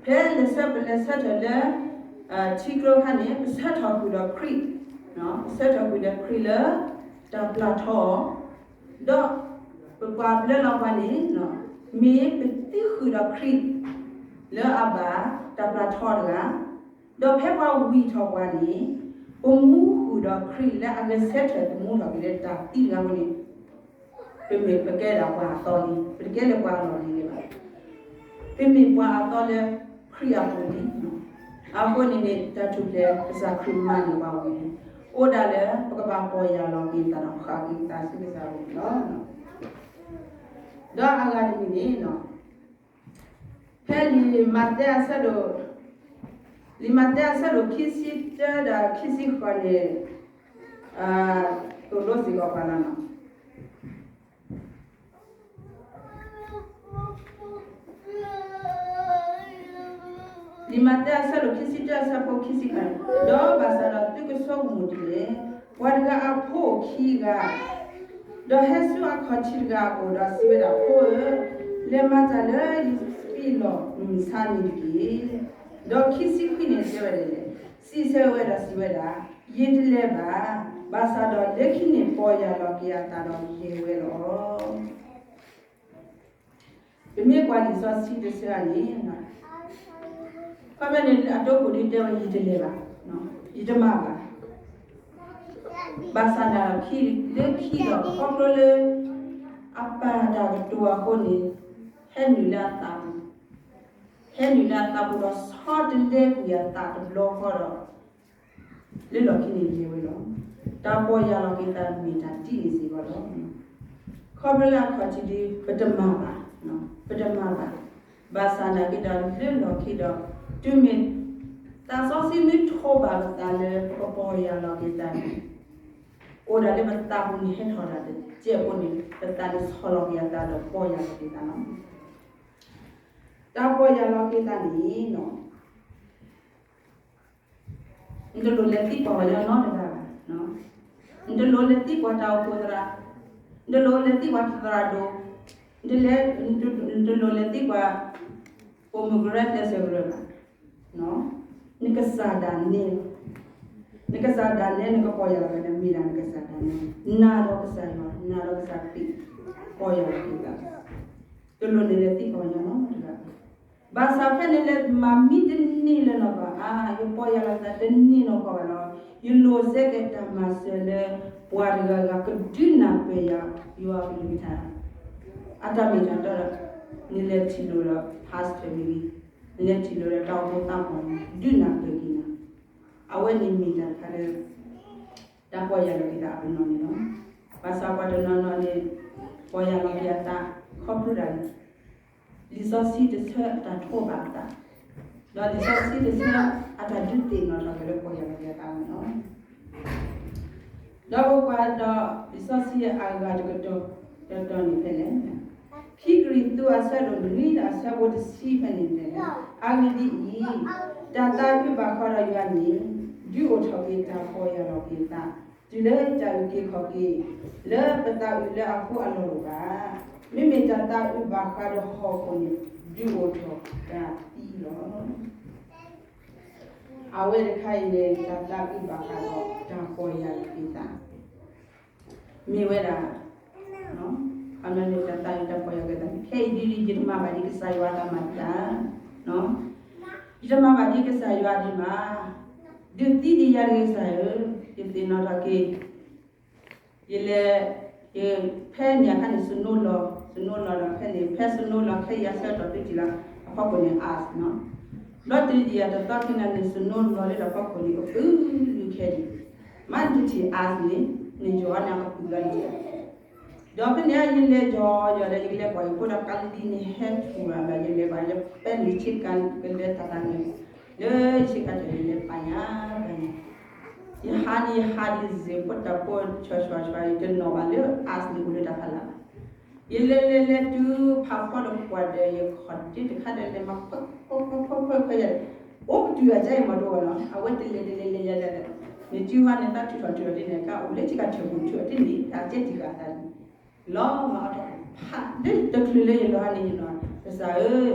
ဖဲလဲၤဆၢ ပလဲၤဆၢထၢၣ်လၢ ထံကျိခါန့ၣ် ပဆၢထီၣ်ကွံာ်ဒီးခရံာ်, ပဆၢထီၣ်ကွံာ်ဒီးခရံာ်လၢ တၢ်ပျၢ်ထီအီၤ, ဒီးပပှၤဘျၢလီၤပှၤန့ၣ် မ့ၢ်ပသံဃုာ်ဒီးခရံာ် လၢအဘၣ်တၢ်ပျၢ်ထီတဂၤ, ဒီးဖဲပှၤဝံၢ်ထီၣ်ပှၤန့ၣ် ပမူဃုာ်ဒီးခရံာ်လၢအဂဲၤဆၢထၢၣ်သမူထီၣ်က့ၤလၢတၢ်သံတဂၤအဃိန့ၣ် ပမ့ၢ်ပကဲဒၣ်ပှၤအသီလံ, ပတကဲလၢပှၤအလီၢ်လံၤလၢၤဘၣ်. ပမ့ၢ်ပှၤအသီလၢခရံာ်အပူၤလံ. အဃိန့ၣ်န့ၣ် တၢ်ထူၣ်ဖျဲးကစၢ်ခရံာ်မၤန့ၢ်ပှၤဝံၤန့ၣ် အိၣ်ဒၣ်လၢပကဘၣ်ပီၢ်ယၢ်လီၤက့ၤသးဒီးဃၣ်က့ၤသးဆူကစၢ်အအိၣ်န့ၣ်လီၤ. ဒီးအဂၤတမံၤန့ၣ် ဖဲလံာ်မးသဲအဆၢဒိၣ်, လံာ်မးသဲအဆၢဒိၣ်ခံဆံတၢဒီးခံဆံဃိးန့ၣ် သိၣ်လိစ့ၢ်ကီးပှၤလီၤနီၤ. လံာ်မးသဲအဆၢဒိၣ်ခံဆံတၢအဆၢဖိခံဆံဃိးန့ၣ်, ဒီးဘၣ်ဆၣ်ဒီးသုကဆိကမိၣ်တဂ့ၤ, ပှၤတဂၤအဖိအိၣ်ခံဂၤ, ဒီးဟဲဆူအခီၣ်ထံးတဂၤအအိၣ်ဒီးစံးဝဲဒၣ်, ဖိဧၢ, လဲၤမၤတၢ်လၢယပ့ၤလီၢ်မုၢ်မဆါန့ၣ်တက့ၢ်. ဒီးခံဆံခွံန့ၣ်တဲဝဲဒ်လဲၣ်, စံးဆၢဝဲဒီးစံးဝဲဒၣ် ယတလဲၤဘၣ်, ဘၣ်ဆၣ်ဒီးလၢခံန့ၣ်ပီၢ်ယၢ်လီၤက့ၤအသးဒီးယဲၤဝဲလီၤ. ပမ့ၢ်ကွၢ်လံာ်စီဆှံတဆၢန့ၣ်, ခီဖျိန့ၣ်အတိခိၣ်ဒ်တဲဝဲ ယတလဲၤဘၣ်, ယတမၤဘၣ်, ဘၣ်ဆၣ်နာ်လၢခံဒီး ခီဖျိလၢ အပၢ်တၢ်ကတိၤအဃိန့ၣ် ဟဲနုာ်လၢအသးပူၤ, ဟဲနုာ်လၢအသးပူၤဒီးဆီတလဲကွံာ်အသးတဘျီဃီဒီး လၢလီၢ်ခံန့ၣ်ယဲၤဝဲလီၤ. တၢ်ပီၢ်ယၢ်လီၤက့ၤသးမ့ၢ်တၢ်တံၢ်န့ၣ်စ့ၢ်ကီးလီၤ. ခီဖျိလၢအခီၣ်ထံးဒ်ပတမၤဘၣ်, ပတမၤဘၣ်, ဘၣ်ဆၣ်နာ်က့ဒီးလၢလီၢ်ခံဒီး တုၤမ့ၢ်သးစီဆှံမ့ၢ်ထိးဘၣ်ပသးလၢပပီၢ်ယၢ်လီၤက့ၤသးန့ၣ် အိၣ်ဒၣ်လၢပသးပူၤန့ၣ်ဟဲထီၣ်ဒၣ်တစဲးဖိန့ၣ် ပသးန့ၣ်ဆီၣ်လီၤက့ၤအသးဒီးပီၢ်ယၢ်လီၤက့ၤသးလီၤ. တၢ်ပီၢ်ယၢ်လီၤက့ၤသးန့ၣ် နတလိၣ်လဲၤသံကွၢ်ပှၤကညီနီတဂၤဘၣ်, နတလိၣ်လဲၤသံကွၢ်တၢ်အိၣ်ဖှိၣ်သရၣ်, နတလိၣ်လဲၤသံကွၢ်သရၣ်ဒိၣ်, နတလဲၤ, နတလိၣ်လဲၤသံကွၢ် ပိာ်မုၣ်ကရၢကျဲးစၢးကရၢဘၣ်, နကစၢ်ဒၣ်နဲလီၤ. နကစၢ်ဒၣ်နဲ နကပီၢ်ယၢ်လီၤက့ၤသးန့ၣ် မ့ၢ်ဒၣ်နကစၢ်ဒၣ်နဲ, နာ်ဒီးကစၢ်ယွၤ, နာ်ဒီးကစၢ်ခရံာ်, ပီၢ်ယၢ်လီၤက့ၤသး, တလိၣ်န့ၣ်လဲၤသံကွၢ်ပှၤကညီနီတဂၤဘၣ်. ဘၣ်ဆၣ်ဖဲန့ၣ်လဲၤမၤမံတန့ၢ်လၢၤလီၤဘၣ်, ယပီၢ်ယၢ်လီၤက့ၤသးတန့ၢ်နီၢ်ကီၢ်ဘၣ်လီၤ. ယလိၣ်စဲကဲတၢ်မၤစၢၤလၢ ပှၤတဂၤဂၤကဒုးနၢ်ပၢၢ်ယၤ ယွၤကလုၢ်ကထါ အတၢ်မ့ၢ်တၢ်တီဒီး နလဲၤထံၣ်လိာ်ဒီး pastor မ့ၢ်ဂ့ၤ, နလဲၤထံၣ်လိာ်ဒီးတၢ်အိၣ်ဖှိၣ်သးပှၢ်န့ၣ် ဒုးနၢ်ပၢၢ်က့ၤနၤ, အဝဲန့ၣ်မ့ၢ်တၢ်တခါလၢ တၢ်ပီၢ်ယၢ်လီၤက့ၤသးအပနီၣ်န့ၣ်လီၤ. ဘၣ်ဆၣ်ပှၤတနီၤနီၤန့ၣ် ပီၢ်ယၢ်လီၤက့ၤအသး ခီဖျိဒၣ် လံာ်စီဆှံတဆၢအတၢ်ထိးဘၣ်အသး, ဒီးလံာ်စီဆှံတဆၢအတၢ်ဒုးသ့ၣ်နီၣ်ထီၣ်က့ၤလၢပီၢ်ယၢ်လီၤက့ၤအသးန့ၣ်လီၤ. ဒီးပကွၢ်ဒီးလံာ်စီဆှံအဂၤတကတီၢ် တတီၤန့ၣ်ဖဲလဲၣ်, ခံကရံၣ်သူးအဆၢဒိၣ်နွံ အဆၢဖိတဆံဖဲန့ၣ်ဖဲလဲၣ်, အဂ့ၢ်ဒ်အံၤ, တၢ်သးအုးဘၣ်ဃးဒီးယွၤန့ၣ် ဒုးအိၣ်ထီၣ်က့ၤတၢ်ပီၢ်ယၢ်လီၤက့ၤအသး တုၤလၢတၢ်အုၣ်က့ၤခီၣ်က့ၤ လၢပသးအုးလၢအဃိအလီၢ်လီၤဘၣ်. မ့မ့ၢ်တၢ်သးအုးဘၣ်ဃးဒီးဟီၣ်ခိၣ်န့ၣ် ဒုးအိၣ်ထီၣ်တၢ်သံလီၤ. အဝဲတခါအံၤန့ၣ် တၢ်သးအုးဘၣ်ဃးဒီးတၢ်ပီၢ်ယၢ်လီၤက့ၤသး မ့ၢ်ဝဲဒၣ် အန့ၣ်တၢ်သးအုးတၢ်ပီၢ်ယၢ်က့ၤသး ခဲအံၤဒ်အံၤ ယတမၤဘၣ်ဒ်ကစၢ်ယွၤအတၢ်မၤဒံးဘၣ်, ယတမၤဘၣ်ဒ်ကစၢ်ယွၤဒံးဘၣ်, ဒုးသံဒံးယၤတဂ့ၤကစၢ်ဧၢ, ယသ့ၣ်နီၣ်ထီၣ်က့ၤ ယလဲၤ, ဖဲန့ၣ်အခါန့ၣ် snow လီၤ, snow လီၤဒီးဖဲန့ၣ် ဖဲ snow လီၤခဲအံၤအဆၢကတီၢ်တုၤလီၤ အဖီခိၣ်န့ၣ် ice နီၤ, ဒီးတုၤယံာ်အတသီခံနၤန့ၣ် snow လီၤလၢတၢ်ဖီခိၣ်န့ၣ် အပုၢ်လူၤခဲဒံး, မ့ၢ်နတထံၣ် ice န့ၣ် နယီၤန့ၣ်အကပုၢ်လီၤန့ၣ် ဒီးဖဲန့ၣ် ယလဲၤယီၤယီၤဒီး ယကလဲၤကွၢ်ယဖိဒီး ကါလံန့ၣ်ဟဲထူၣ်လီၤဒီး ယလဲၤကွၢ် ယပဲနုာ်ဆ့ကၤ ကလဲၤတၢ်တၢ်န့ၣ် လၢယဆ့ကၤတၢ်န့ၣ် ယလဲၤပာ်ညါပာ်ညါ, ယဟးန့ၣ် ယဟးဒ်စ့ၢ်ဖိတၢ်ဖိ ဆွဲဆွဲဆွဲ ယတနီၣ်ဘၣ်လၢ ice န့ၣ်အိၣ်လၢတၢ်ဖးလၢ်ဘၣ်. ယလဲၤလဲၤလဲၤတုၤဖးဖီတကွၢ်ဒီး ယခီၣ်ဒ့တခါဒီး လဲၤမၤခွဲခွဲခွဲခွဲခွဲယၤ, အိၣ်ကတုၤအကါအံၤမၤဒိၣ်ဘၣ်နီၤ, အဝဲတလဲၤတလဲၤလဲၤယၤဒီး နစုဟါန့ၣ် သးထုးထီၣ်ထုးထီၣ်ဒ်န့ၣ် ကအိၣ်လၢဆ့ကၤထၢၣ်ပူၤ ထုးထီၣ်ဒ်န့ၣ် အကဲတံၢ်ဃာ်အသးန့ၣ် လီၤမၤအီၣ်ထီၣ်ဖးလၢတချုးလၢယလီၤဟါန့ၣ် ယနီၣ် ကစၢ်ဧၢ,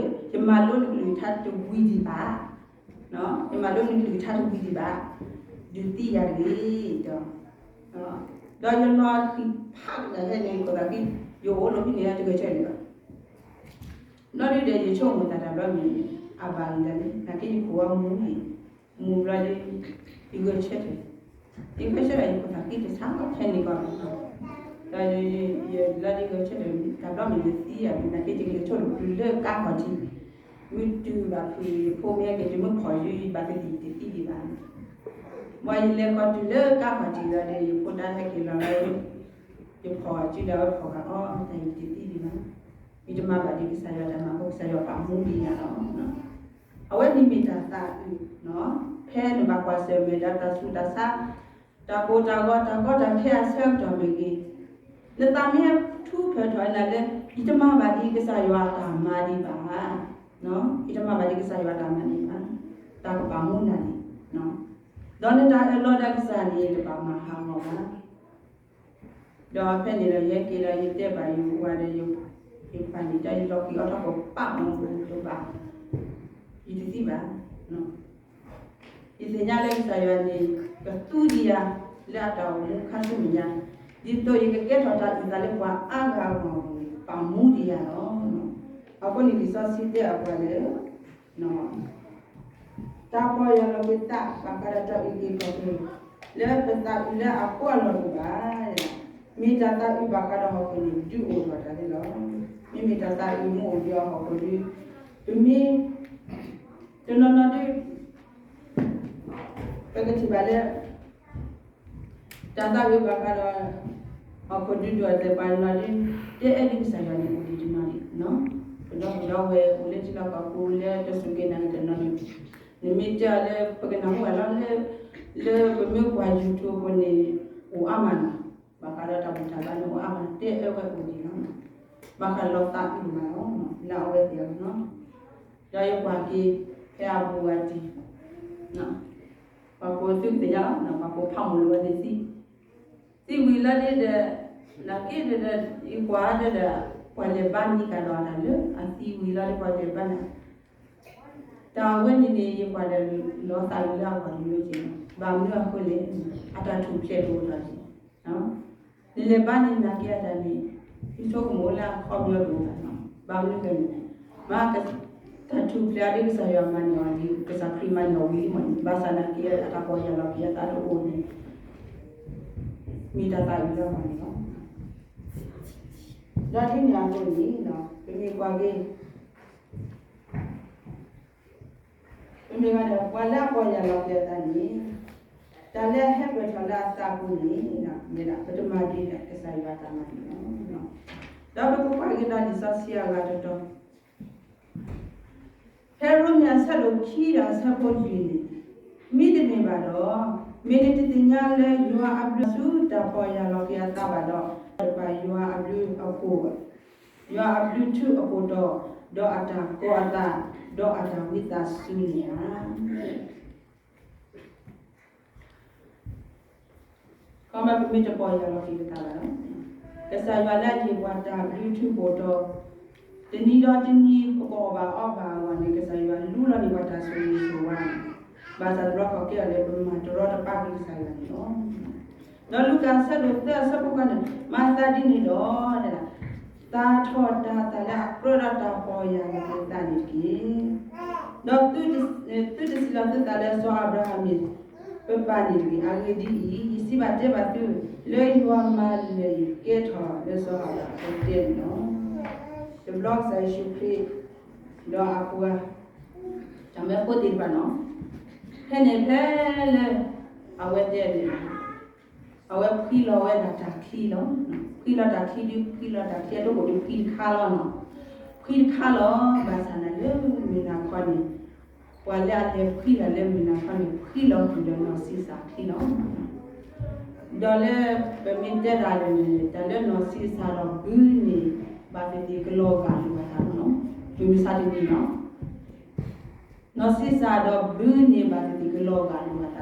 ယမၤလိနကလုၢ်ကထါတဝံၤဒံးဘၣ်, ယမၤလိနကလုၢ်ကထါတဝံၤဒံးဘၣ်, ဒုးသံယၤတဂ့ၤ, ဒီးယလီၤဃံၤဖးလၢဟဲန့ၣ် ခိၣ်သးကံၢ် ယအိၣ်လီၤဖဲန့ၣ် တဂဲၤဆၢထၢၣ်လၢၤဘၣ်. ဘျီဒုဒီး ယဆိကမိၣ်သးတၢ်ဘျီမ့ၢ် အဘၣ်လံတၢ်န့ၣ် နာ်က့ယခိၣ်ဝါမူန့ၣ် မူဘျီဒီး ယဂဲၤဆၢထၢၣ်, ယဂဲၤဆၢထၢၣ် ယခိၣ်သးကံၢ်တဆါဖဲန့ၣ်ဘၣ်, ဒီးယဘျီဒုဂဲၤဆၢထၢၣ် တၢ်ဘျီမ့ၢ်ယသံယၤန့ၣ် နာ်က့ယကလဲၤဆိၣ်လီၤပျုၤလၢကါခီၣ်ထံး, မ့ၢ်တုၤဘၣ်ဖုးယဖိမ့ၢ်ဟဲက့ၤ ယမ့ၢ်ဖီၣ်ယုၢ်ယဘၣ်သ့ၣ်သ့ၣ်ယတသံဒံးဘၣ်. ဘၣ်ယလဲၤခီတုၤလၢကါခီၣ်ထံးလီၤဒီး ယဖိဒါဟဲက့ၤလီၤလီၤ ယဖီၣ်အစုဒီးဝဲဖီၣ်ဂၤအီၤ တၢ်ယတသံဒံးဘၣ်, ယတမၤဘၣ်ဒ်ကစၢ်ယွၤတၢ်မၤအဃိ ကစၢ်ယွၤပာ်မူဒံးယၤလီၤ. အဝဲန့ၣ်မ့ၢ်တၢ်သးအုး, ဖဲနဘၣ်ကွၢ်ဆၢၣ်မဲာ်ဒီးတၢ်ဆူးတၢ်ဆါ, တၢ်ကိၢ်တၢ်ဂီၤ တၢ်ကီတၢ်ခဲအဆၢကတီၢ်မ့ၢ်ဂ့ၤ, နသးမ့ၢ်ဟဲထူးဖၢၣ်ထီၣ်နၤလၢ ယတမၤဘၣ်ဒ်ကစၢ်ယွၤတၢ်မၤဒံးဘၣ်, ယတမၤဘၣ်ဒ်ကစၢ်ယွၤတၢ်မၤဒံးဘၣ်, တၢ်ကပာ်မူနၤန့ၣ်, ဒီးနတၢ်အၢၣ်လီၤဒီးကစၢ်န့ၣ် တဘၣ်မၤဟးဂီၤဘၣ်. ဒီးဖဲန့ၣ်ဒီး ယဟဲက့ၤဒီးယတဲဘၣ်ယဝၤဒီး ယပာ်န့ၣ်တၢ် ယလီၤဃံၤအီၣ်ထီၣ်ကပာ်မူတဘၣ်, ယတသံဘၣ်, ယ ယသ့ၣ်ညါလၢကစၢ်ယွၤန့ၣ် ကသူဒံးယၤလၢအတၢ်အိၣ်မူခါဆူမဲာ်ညါ, ဒ်သိးယကကဲထီၣ်တၢ်အုၣ်သးလၢပှၤအါဂၤအဂီၢ်န့ၣ် ပာ်မူဒံးယၤလီၤ. အဃိန့ၣ်လံာ်စီဆှံတဲအပှၤလၢ တၢ်ပီၢ်ယၢ်လီၤက့ၤသး ဘၣ်ဃးဒီးတၢ်အုၣ်က့ၤခီၣ်က့ၤ လၢပသးအုးလၢအဃိအလီၢ်တအိၣ်ဘၣ်. မ့ၢ်တၢ်သးအုးဘၣ်ဃးဒီးဟီၣ်ခိၣ်န့ၣ် ဒုးအိၣ်ထီၣ်တၢ်န့ၣ်လီၤ. မ့မ့ၢ်တၢ်သးအုးမ့ၢ်အိၣ်ဒီးဟီၣ်ခိၣ်ဒုး, ပမ့ၢ် တနီၤနီၤဒုး ပကထံၣ်ဘၣ်လၢ တၢ်သးအုးဘၣ်ဃးဒီး ဟီၣ်ခိၣ်ဒုးဒိၣ်အသးပှၤတနီၤဒုး တအဲၣ်ဒုးကစၢ်ယွၤန့ၣ်အိၣ်ဒံးတနီၤဒံး, ပဒီပုၢ်ဒီဝဲၢ်အိၣ်လၢထံလီၢ်ကီၢ်ပူၤလၢတစူၢ်က့ၤနာ်က့ၤတနီၤဒုး, နမ့ၢ်တဲအီၤလၢပကနၢ်ဟူဘၣ်လီၤလၢ လၢပမ့ၢ်ကွၢ် YouTube အဃိန့ၣ် အိၣ်အါမးနီၤ, ဘၣ်ဃးဒီးတၢ်ဘူၣ်တၢ်ဘါန့ၣ်အိၣ်အါမး တအဲၣ်ဝဲအိၣ်ဒံးလီၤ. ဘၣ်ဃးလီၤသးအုးမးလီၤ လၢအဝဲသ့ၣ်အဂီၢ်နီၤ, ဒီးယကွၢ်က့ၤ ဖဲအဘူးအတံၢ် ပှၤဖိသုကသ့ၣ်ညါလီၤ, ပှၤဖိဖးမိၢ်လိာ်ဝဲသ့ၣ်သံ, သံဝံၤလီၤဒ်ဒီး နာ်က့ဒီး ယကွၢ်ဒီးဒီး ပှၤလဲၤဘါန့ၢ်ကဒီးတၢ်လၢအသံဝံၤလီၤဒီး ပှၤလဲၤဘါန့ၢ် တၢ်အဝဲန့ၣ်န့ၣ် ယကွၢ်ဒီးလီၤသးအုးလၢအဂီၢ်လီၤက့ၤ, ဘၣ်မနုၤအဃိလဲၣ်, အတၢ်ထူၣ်ဖျဲးတအိၣ်ဒီး နလဲၤဘါန့ၢ်နာ်က့အတၢ်န့ၣ် ယဆိကမိၣ်လၢအခီပညီတအိၣ်ဘၣ်နီၤ, ဘၣ်မနုၤလဲၣ်န့ၣ် မ့ၢ် တၢ်ထူၣ်ဖျဲးအီၤဒ်ကစၢ်ယွၤမၤန့ၢ်အီၤဒ် ကစၢ်ခရံာ်မၤန့ၢ်အီၤဝံၤလံမ့ၢ်န့ၣ် ဘၣ်ဆၣ်နာ်က့အတၢ်ပီၢ်ယၢ်လီၤက့ၤအသးတအိၣ်န့ၣ် မ့ၢ်တၢ်သးအုးလၢအဂီၢ်န့ၣ်လီၤ. ဒီးဒ်န့ၣ်အသိးန့ၣ် ပမ့ၢ်ကွၢ်က့ၤ ပမ့ၢ်ဘၣ်ဒီး ပှၤလၢအပီၢ်ယၢ်လီၤက့ၤအသးန့ၣ် တၢ်လၢအဟဲပၢၢ်ထီၣ်လၢအသးပူၤန့ၣ် မ့ၢ်ဒၣ်ပတမၤဒ်ဒီးကစၢ်ယွၤအတၢ်မၤန့ၣ်လီၤ. ဒီးပကကွၢ်က့ၤဒီးလံာ်စီဆှံအဂၤတတီၤ ဖဲရိမ့ၤအဆၢဒိၣ်ခံဒီးအဆၢဖိလွံၢ်န့ၣ် မ့တမ့ၢ်ဘၣ်ဒီး မ့ၢ်နတသ့ၣ်ညါလၢယွၤအဘျုးဆူတၢ်ပီၢ်ယၢ်လီၤက့ၤအသးဘၣ်ဒီး တပာ်ယွၤအဘျုးအဖှိၣ် ယွၤအဘျုးထူအဖှိၣ်တီၤ ဒီးအတၢ်ကီၤအသး ဒီးအတၢ်ဝံသးစူၤန့ၣ်ဧါ. ခီမ့ၢ်ပမ့ၢ်တပီၢ်ယၢ်လီၤက့ၤပသးဘၣ်ဒီး ကစၢ်ယွၤလၢအဟ့ၣ်ပှၤတၢ်ဘျုးထူဘိၣ်တီၤ တနံၤဒီးတနံၤ ပကအီၣ်ဘၣ်အီဘၣ်အဂီၢ်န့ၣ် ကစၢ်ယွၤလူလီၤန့ၢ်ပှၤတၢ်ဆိၣ်ဂ့ၤဆိၣ်ဝါန့ၣ် ဘၣ်ဆၣ်တဘျီခီကဲအီၤလၢပမၤတရီတပါက့ၤကစၢ်ယွၤန့ၣ်လီၤ. ဒီးလူၤကၣ်အဆၢဒိၣ်သၢအဆၢဖိဃိးန့ၣ် မၤသးဒ်န့ၣ်ဒီး သးထီၣ်တၤသၣ်လၢအကြၢးဒီးတၢ်ပီၢ်ယၢ်လီၤက့ၤသးန့ၣ်တက့ၢ်. ဒီးသုတစံးလီၤသုသးလၢစီၤအၤဘြၤဟၣ်မ့ၢ် ပပၢ်န့ၣ်တဂ့ၤ. အဂ့ၢ်ဒ်အံၤ, ယစံးဘၣ်တဲဘၣ်သု လၢယွၤမၤလၢာ်အံၤကဲထီၣ်လၢစီၤအၤဘြၤဟၣ်အသိးန့ၣ်လီၤ. တဘျီကစၢ်ယ့ၣ်ၡူးခရံာ် ဒီးအပှၤ တၢ်မၢဖိသ့ၣ်တဖၣ်နီၤ ဖဲန့ၣ်ဖဲလၢ အဝဲတဲန့ၣ် အဝဲဖှံလီၤဝဲဒၣ်တၢ်ချံလီၤ. ဖှံလီၤတၢ်ချံဒုး ဖှံလီၤတၢ်ချံအဒိၣ်ကအိၣ်ဒုးဖှံတခါလီၤနီၤ. ဖှံတခါလီၤ ဘၣ်ဆၣ်န့ၣ်လၢမုၢ်နၤခီန့ၣ် ပှၤလၢအလဲၤဖှံတၢ်လၢမုၢ်နၤခီန့ၣ် ဖှံလီၤကွံာ်ဒီးနီၢ်ဆံးစၢ်ချံလီၤ. ဒီးလၢပမ့ၢ်တဲတၢ်လၢန့ၣ် တၢ်လၢနီၢ်ဆံးစၢ်ဒီးဘုန့ၣ် ဘၣ်သ့ၣ်သ့ၣ်ကလီၤဂာ်လိာ်အသးနီၤ. မုၢ်မဆါတနံၤနီၤ နီၢ်ဆံးစၢ်ဒီးဘုန့ၣ် ဘၣ်သ့ၣ်သ့ၣ်ကလီၤဂာ်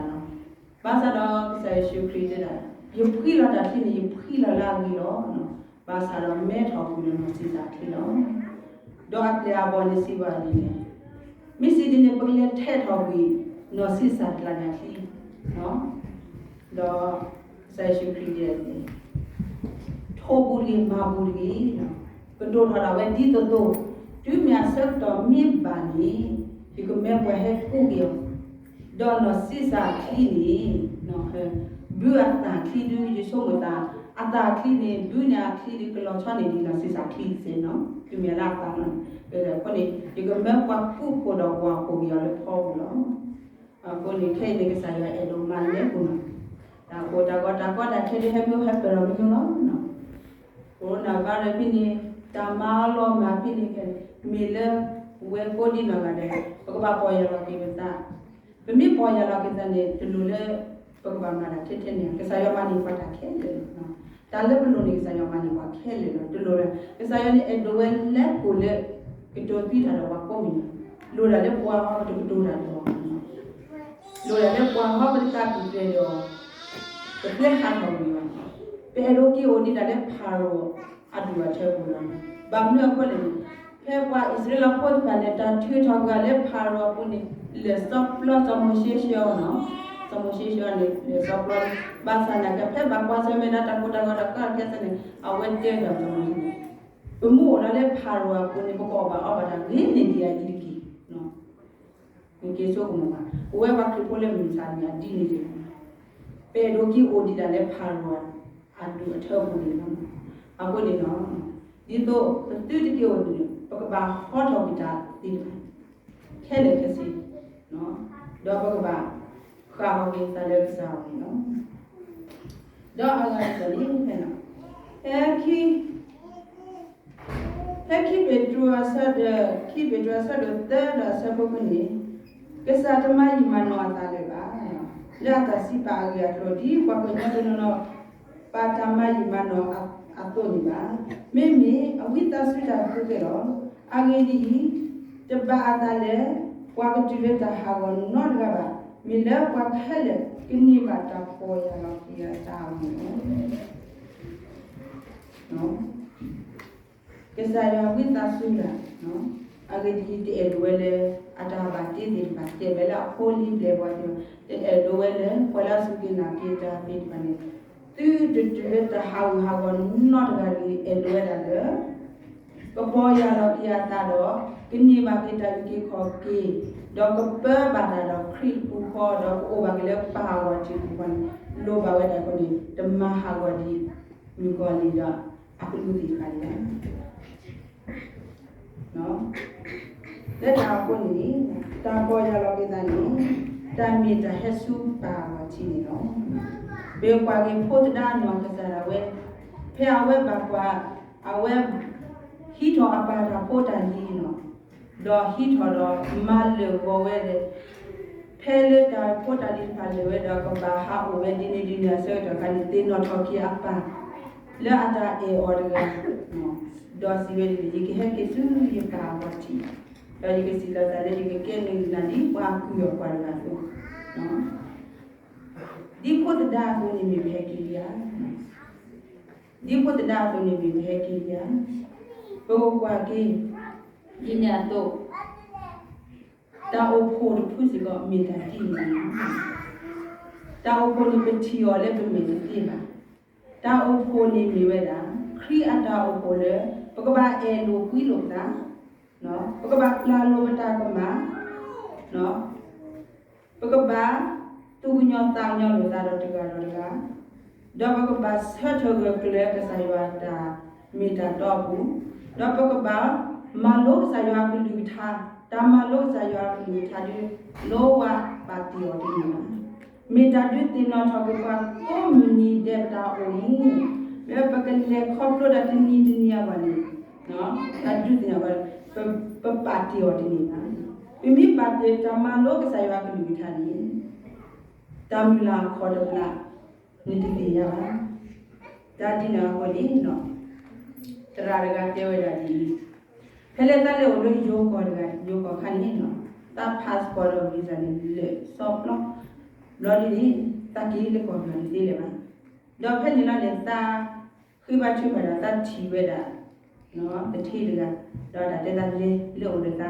လိာ်အသးနီၤ. ဘၣ်ဆၣ်ဒီးကစၢ်ယ့ၣ်ၡူးခရံာ်တဲဒၣ် ယဖှံလီၤတၢ်ချံန့ၣ် ယဖှံလီၤလၢအဂ့ၤလီၤ. ဘၣ်ဆၣ်ဒီးမဲထီၣ်ကွံာ်ဒီးနီၢ်ဆံးစၢ်ချံလီၤ. ဒီးအပျဲၢ်အဘီၣ်န့ၣ်စံးဘၣ်ဒ်န့ၣ် မ့ၢ်စံးဒ်န့ၣ် ပကလဲၤထဲးထီၣ်ကွံာ် နီၢ်ဆံးစၢ်တကျါန့ၣ်အချံ ဒီး ကစၢ်ယ့ၣ်ၡူးခရံာ်တဲ ထိးပူၤတဂ့ၤ မၤပူၤတဂ့ၤ, ကဒိၣ်ထီၣ်ဒၣ်ဝဲဒ်သိးသိး, တုၤမ့ၢ်အဆၢကတီၢ်မ့ၢ်ဘၣ်န့ၣ် ယကမၢပှၤဟဲကူးက့ၤအီၤ, ဒီးနီၢ်ဆံးစၢ်အချံန့ၣ် ဘုအသၣ်ချံဒုး ယဆိကမိၣ်သး အသၣ်ချံန့ၣ် ဘုန့ၣ်အချံဒုး ကလီၤဆီန့ၢ်ဒံးနီၢ်ဆံးစၢ်ချံစ့ၢ်နီၤ, တုၤမ့ၢ်လၢအသၣ်လီၤန့ၣ် အဃိန့ၣ် ယကမၢပှၤကူးဖိးဒီးပှၤကူးက့ၤအီၤလၢဖီပူၤလီၤ. အဃိန့ၣ် ခဲအံၤန့ၣ် ကစၢ်ယွၤအဲၣ်ဒိးမၤလဲၤပူၤနီၤ, တၢ်ကိၢ်တၢ်ဂီၤတၢ်ကီတၢ်ခဲဒုး ဟဲမ့ၢ်ဟဲပၢၢ်ထီၣ်မ့ၢ်မ့ၢ်လီၤ. ကိရူနၢ်ဘါရဲၣ်ဖဲန့ၣ် တၢ်မၤအီၤလီၤမၢ်ဖဲန့ၣ် မ့ၢ်လၢဝဲကိးဒံနီၢ်ဂၤဒဲး ပကဘၣ်ပီၢ်ယၢ်လီၤက့ၤပသး, ပမ့ၢ်ပီၢ်ယၢ်လီၤက့ၤသးန့ၣ် တလိၣ်လၢ ပကဘၣ်မၤတၢ်ထဲထဲန့ၣ် ကစၢ်ယွၤမၤန့ၢ်ပှၤတၢ်ခဲလၢာ်လီၤ. တၢ်လၢပလိၣ်န့ၣ် ကစၢ်ယွၤမၤန့ၢ်ပှၤခဲလၢာ်လီၤ. တလိၣ်လၢ ကစၢ်ယွၤန့ၣ်အဲၣ်ဒိးဝဲလဲၤကိၣ်လၢ ကတိၤသံတၢ်ဒီးပှၤကိးမုၢ်နံၤ, လိၣ်ဒၣ်လၢပှၤဟီကတကတိၤတၢ်ဒီးအီၤ, လိၣ်ဒၣ်လၢပှၤဟီကတၢ်ကူၣ်ကျဲၤဒီးအီၤ, ကပျဲဟးထီၣ်ကွံာ်အီၤ, ပအဲၣ်ဒိးက့ၤအိၣ်ဒံးဒၣ်လၢဖၤရိၤအဒူၣ်အထၢပူၤလီၤ. ဘၣ်မနုၤအဃိလဲၣ်န့ၣ် ဖဲပှၤအံၣ်စရ့လးဖိသ့ၣ်တဖၣ်န့ၣ် တၢ်ထုးထီၣ်ကွံာ်လၢဖၤရိၤအပူၤန့ၣ် လဲၤစီပျီစီၤမိၤၡ့ဆှၢအီၤနီၤ, စီၤမိၤၡ့ဆှၢအီၤန့ၣ် လဲၤစီပျီ, ဘၣ်ဆၣ်နာ်က့ ဖဲဘၣ်ကွၢ်ဆၢၣ်မဲာ်တၢ်တၢ်ကိၢ်တၢ်ဂီၤတၢ်ကီတၢ်ခဲစ့ၢ်န့ၣ် အဝဲတဲဒီးစီၤမိၤၡ့န့ၣ်, ပမ့ၢ်အိၣ်ဒီးလၢဖၤရိၤအပူၤန့ၣ် ပကအီၣ်ဘၣ်အီဘၣ်တၢ်ဂ့ၤန့ၢ်ဒံးအအံၤတက့ၢ်. နက့ၤဆိကမိၣ်ဘၣ်, ပဝဲပှၤခရံာ်ဖိလၢမုၢ်မဆါန့ၣ် အဒ်န့ၣ်တက့ၢ်. ပအဲၣ်ဒိးက့ၤအိၣ်ဒံးဒၣ်လၢဖၤရိၤအဒူၣ်အထၢပူၤန့ၣ်လီၤ. အဃိန့ၣ်လီၤ, ဒ်သိးပသုတက့ၤအိၣ်န့ၣ် ပကဘၣ်ဟီထီၣ်ကွံာ်တၢ်သ့ၣ်တဖၣ် ခဲလၢာ်ခဲဆ့, ဒီးပကဘၣ်ဃၣ်ဟီၣ်က့ၤသးလၢကစၢ်အအိၣ်န့ၣ်လီၤ. ဒီးအဂၤတခီန့ၣ် ဖဲ ဖဲခံပ့းတရူးအဆၢဒိၣ်, ခံပ့းတရူးအဆၢဒိၣ်သၢဒီးအဆၢဖိဃုန့ၣ်, ကစၢ်တမၤယံာ်မၤနီၢ်အသးလၢၤဘၣ်, လၢအတၢ်စံးပာ်အဂ့ၢ်အကျိၤ ဒ်ပှၤကညီတနီၤနီၤ ပာ်တၢ်မၤယံာ်မၤနီၢ်အသိးန့ၣ်ဘၣ်. မ့မ့ၢ်အဝံသးစူၤတၢ်ဃုကဲလီၤ. အဂ့ၢ်ဒ်အံၤ, တဘၣ်အသးလၢ ပှၤကတုၤလၢတၢ်ဟးဂီၤနီတဂၤဘၣ်, မ့ၢ်လၢပှၤခဲလၢာ်ကန့ၢ်ဘၣ်တၢ်ပီၢ်ယၢ်လီၤက့ၤအတၢ်အဂီၢ်လီၤ. ကစၢ်ယွၤဝံသးစူၤတၢ်, အဂ့ၢ်ဒ်အံၤ, တအဲၣ်ဒိးဝဲလၢ အတၢ်ဘၣ်တ့သ့ၣ်တဖၣ် တဲဝဲလၢအဖိအလံၤအပျဲၢ်အဘီၣ်သ့ၣ်တဖၣ်, တအဲၣ်ဒိးဝဲလၢ ပှၤလၢအစူၢ်က့ၤနာ်က့ၤတၢ်သ့ၣ်တဖၣ်န့ၣ်, သုတတုၤလၢတၢ်ဟးဂူာ်ဟးဂီၤနီတဂၤတဂ့ၤ, အဲၣ်ဒိးဝဲဒၣ်လၢ ကပီၢ်ယၢ်လီၤက့ၤအသးဒီး ကန့ၢ်ဘၣ်က့ၤတၢ်အုၣ်က့ၤခီၣ်က့ၤ, ဒီးကပၢဘၣ်တၢ်ဒီးခရံာ်အပူၤဃီ, ဒီးကအိၣ်ဘၣ်က့ၤလၢပၢ်အဂီၢ်ထံးအပူၤဃီန့ၣ်, လိၣ်ဘၣ်ဝဲဒၣ်အဃိန့ၣ်, တမၤဟးဂီၤဒံး မုၣ်ကီၤလံၢ်ဒီးအကလူးသ့ၣ်တဖၣ်န့ၣ်လီၤ. လၢတၢ်အဃိန့ၣ်, တၢ်ပီၢ်ယၢ်လီၤက့ၤသးန့ၣ်, တၢ်မ့ၢ်တၢ်ဟဲဆူပၢ်အဂီၢ်ထံးန့ၣ်လီၤ. ပကွၢ်က့ၤဖိသဒါနီၢ်ကစၢ်ဒၣ်ဝဲ, ဖဲအဝဲဘၣ်ကွၢ်, အဝဲ ဟံးထီၣ်အပၢ်တၢ်ဖိတၢ်လံၤလီၤ. ဒီးဟံးထီၣ်ဒီးမၤလၢာ်ဂီၤဝဲဒီး, ဖဲလၢတၢ်ဖိတၢ်လံၤတဖၣ်လၢာ်ဝဲဒီး ကဘၣ်ဟးအိၣ်ဝဲဒ်န့ၣ်ဒ်န့ၣ်အဆၢကတီၢ်အခါန့ၣ်, သ့ၣ်နီၣ်ထီၣ်က့ၤအပၢ် လၢအတၢ်အဲၣ်အီၤတဂၤ, ဒီးစံးဝဲဒ်အံၤ, ယကဟဲက့ၤဆူယပၢ်အဂီၢ်ထံး, ဒီးယကစံးလီၤသးလၢယကကဲန့ၢ်နၤဒ်ပှၤကုၢ်အီၤပှၤတဂၤအသိး, ဒ်ဖိသဒါအသိးန့ၣ်မ့ၢ်ပဟဲက့ၤဧါ. ဒ်ဖိသဒါအသိးန့ၣ်မ့ၢ်ပဟဲက့ၤဧါ. ပကကွၢ်က့ၤ ဒ်န့ၣ်အသိး တၢ်အိၣ်ဖှိၣ်တဖုစ့ၢ်ကီး မ့ၢ်တၢ်ဒ်န့ၣ်လီၤ. တၢ်အိၣ်ဖှိၣ်န့ၣ် ပထံၣ်အီၤလၢပမဲာ်တသ့ဘၣ်. တၢ်အိၣ်ဖှိၣ်န့ၣ်မ့ၢ်ဝဲဒၣ် ခရံာ်အတၢ်အိၣ်ဖှိၣ်လၢ ပကဘၣ်အဲၣ်လိာ်ကွံလိာ်ပသး, ပကဘၣ်ပျၢ်လိာ်ပတၢ်ကမၣ်, ပကဘၣ်သူၣ်ကညီၤသးကညီၤလိာ်သးဒီးတဂၤဒီးတဂၤ, ဒီးပကဘၣ်ဆၢထၢၣ်ဂၢၢ်ကျၢၤကစၢ်ယွၤတၢ်မ့ၢ်တၢ်တီအပူၤ, ဒီးပကဘၣ်မၤလိကစၢ်ယွၤအကလုၢ်ကထါ, တၢ်မၤလိကစၢ်ယွၤအကလုၢ်ကထါဒ် လိဝဲပာ်တ့ၢ်အီၤတန့ၢ်ဘၣ်. မ့ၢ်တၢ်ဒုးသ့ၣ်နီၣ်ထီၣ်က့ၤပှၤကိးမုၢ်နံၤဒဲးပတၢ်အိၣ်မူ, လၢပကလဲၤခီဖျိဒၣ်တနံၤတနံၤအဂီၢ်န့ၣ်, တၢ်ဒုးသ့ၣ်နီၣ်ဘၣ်, ပပာ်တ့ၢ်အီၤတန့ၢ်ဘၣ်. ပမ့ၢ်ပာ်တ့ၢ်တၢ်မၤလိကစၢ်ယွၤအကလုၢ်ကထါန့ၣ်, တၢ်မုၢ်လၢ်အခီၣ်တဘျၣ် နတသ့ၣ်ညါဘၣ်. တၢ်ဒ်န့ၣ်အဃိန့ၣ်, သရၣ်တဂၤတဲဝဲဒၣ်ဒ်အံၤ, ဖဲလၢသးလဲၤအိၣ်လၢယိၤကီၢ်တဂၤ, ယိၤကီၢ်ခါန့ၣ်, သး passport ဒီး visa န့ၣ် လဲၤစီပျီ, ဘျီဒ်န့ၣ် သးက့ၤလၢကီၢ်ပယီၤန့ၣ်သ့လဲၣ်ဘၣ်. ဒီးဖဲန့ၣ်လီၤန့ၣ် သးဃ့ဘါထုကဖၣ်ဒီး သးထံၣ်ဝဲဒၣ် သူဌေးတဂၤ, ဒီးတၢ်တဲသးလဲၤလၢအအိၣ်ဒီးသး, လဲၤအိၣ်ဒီးသး,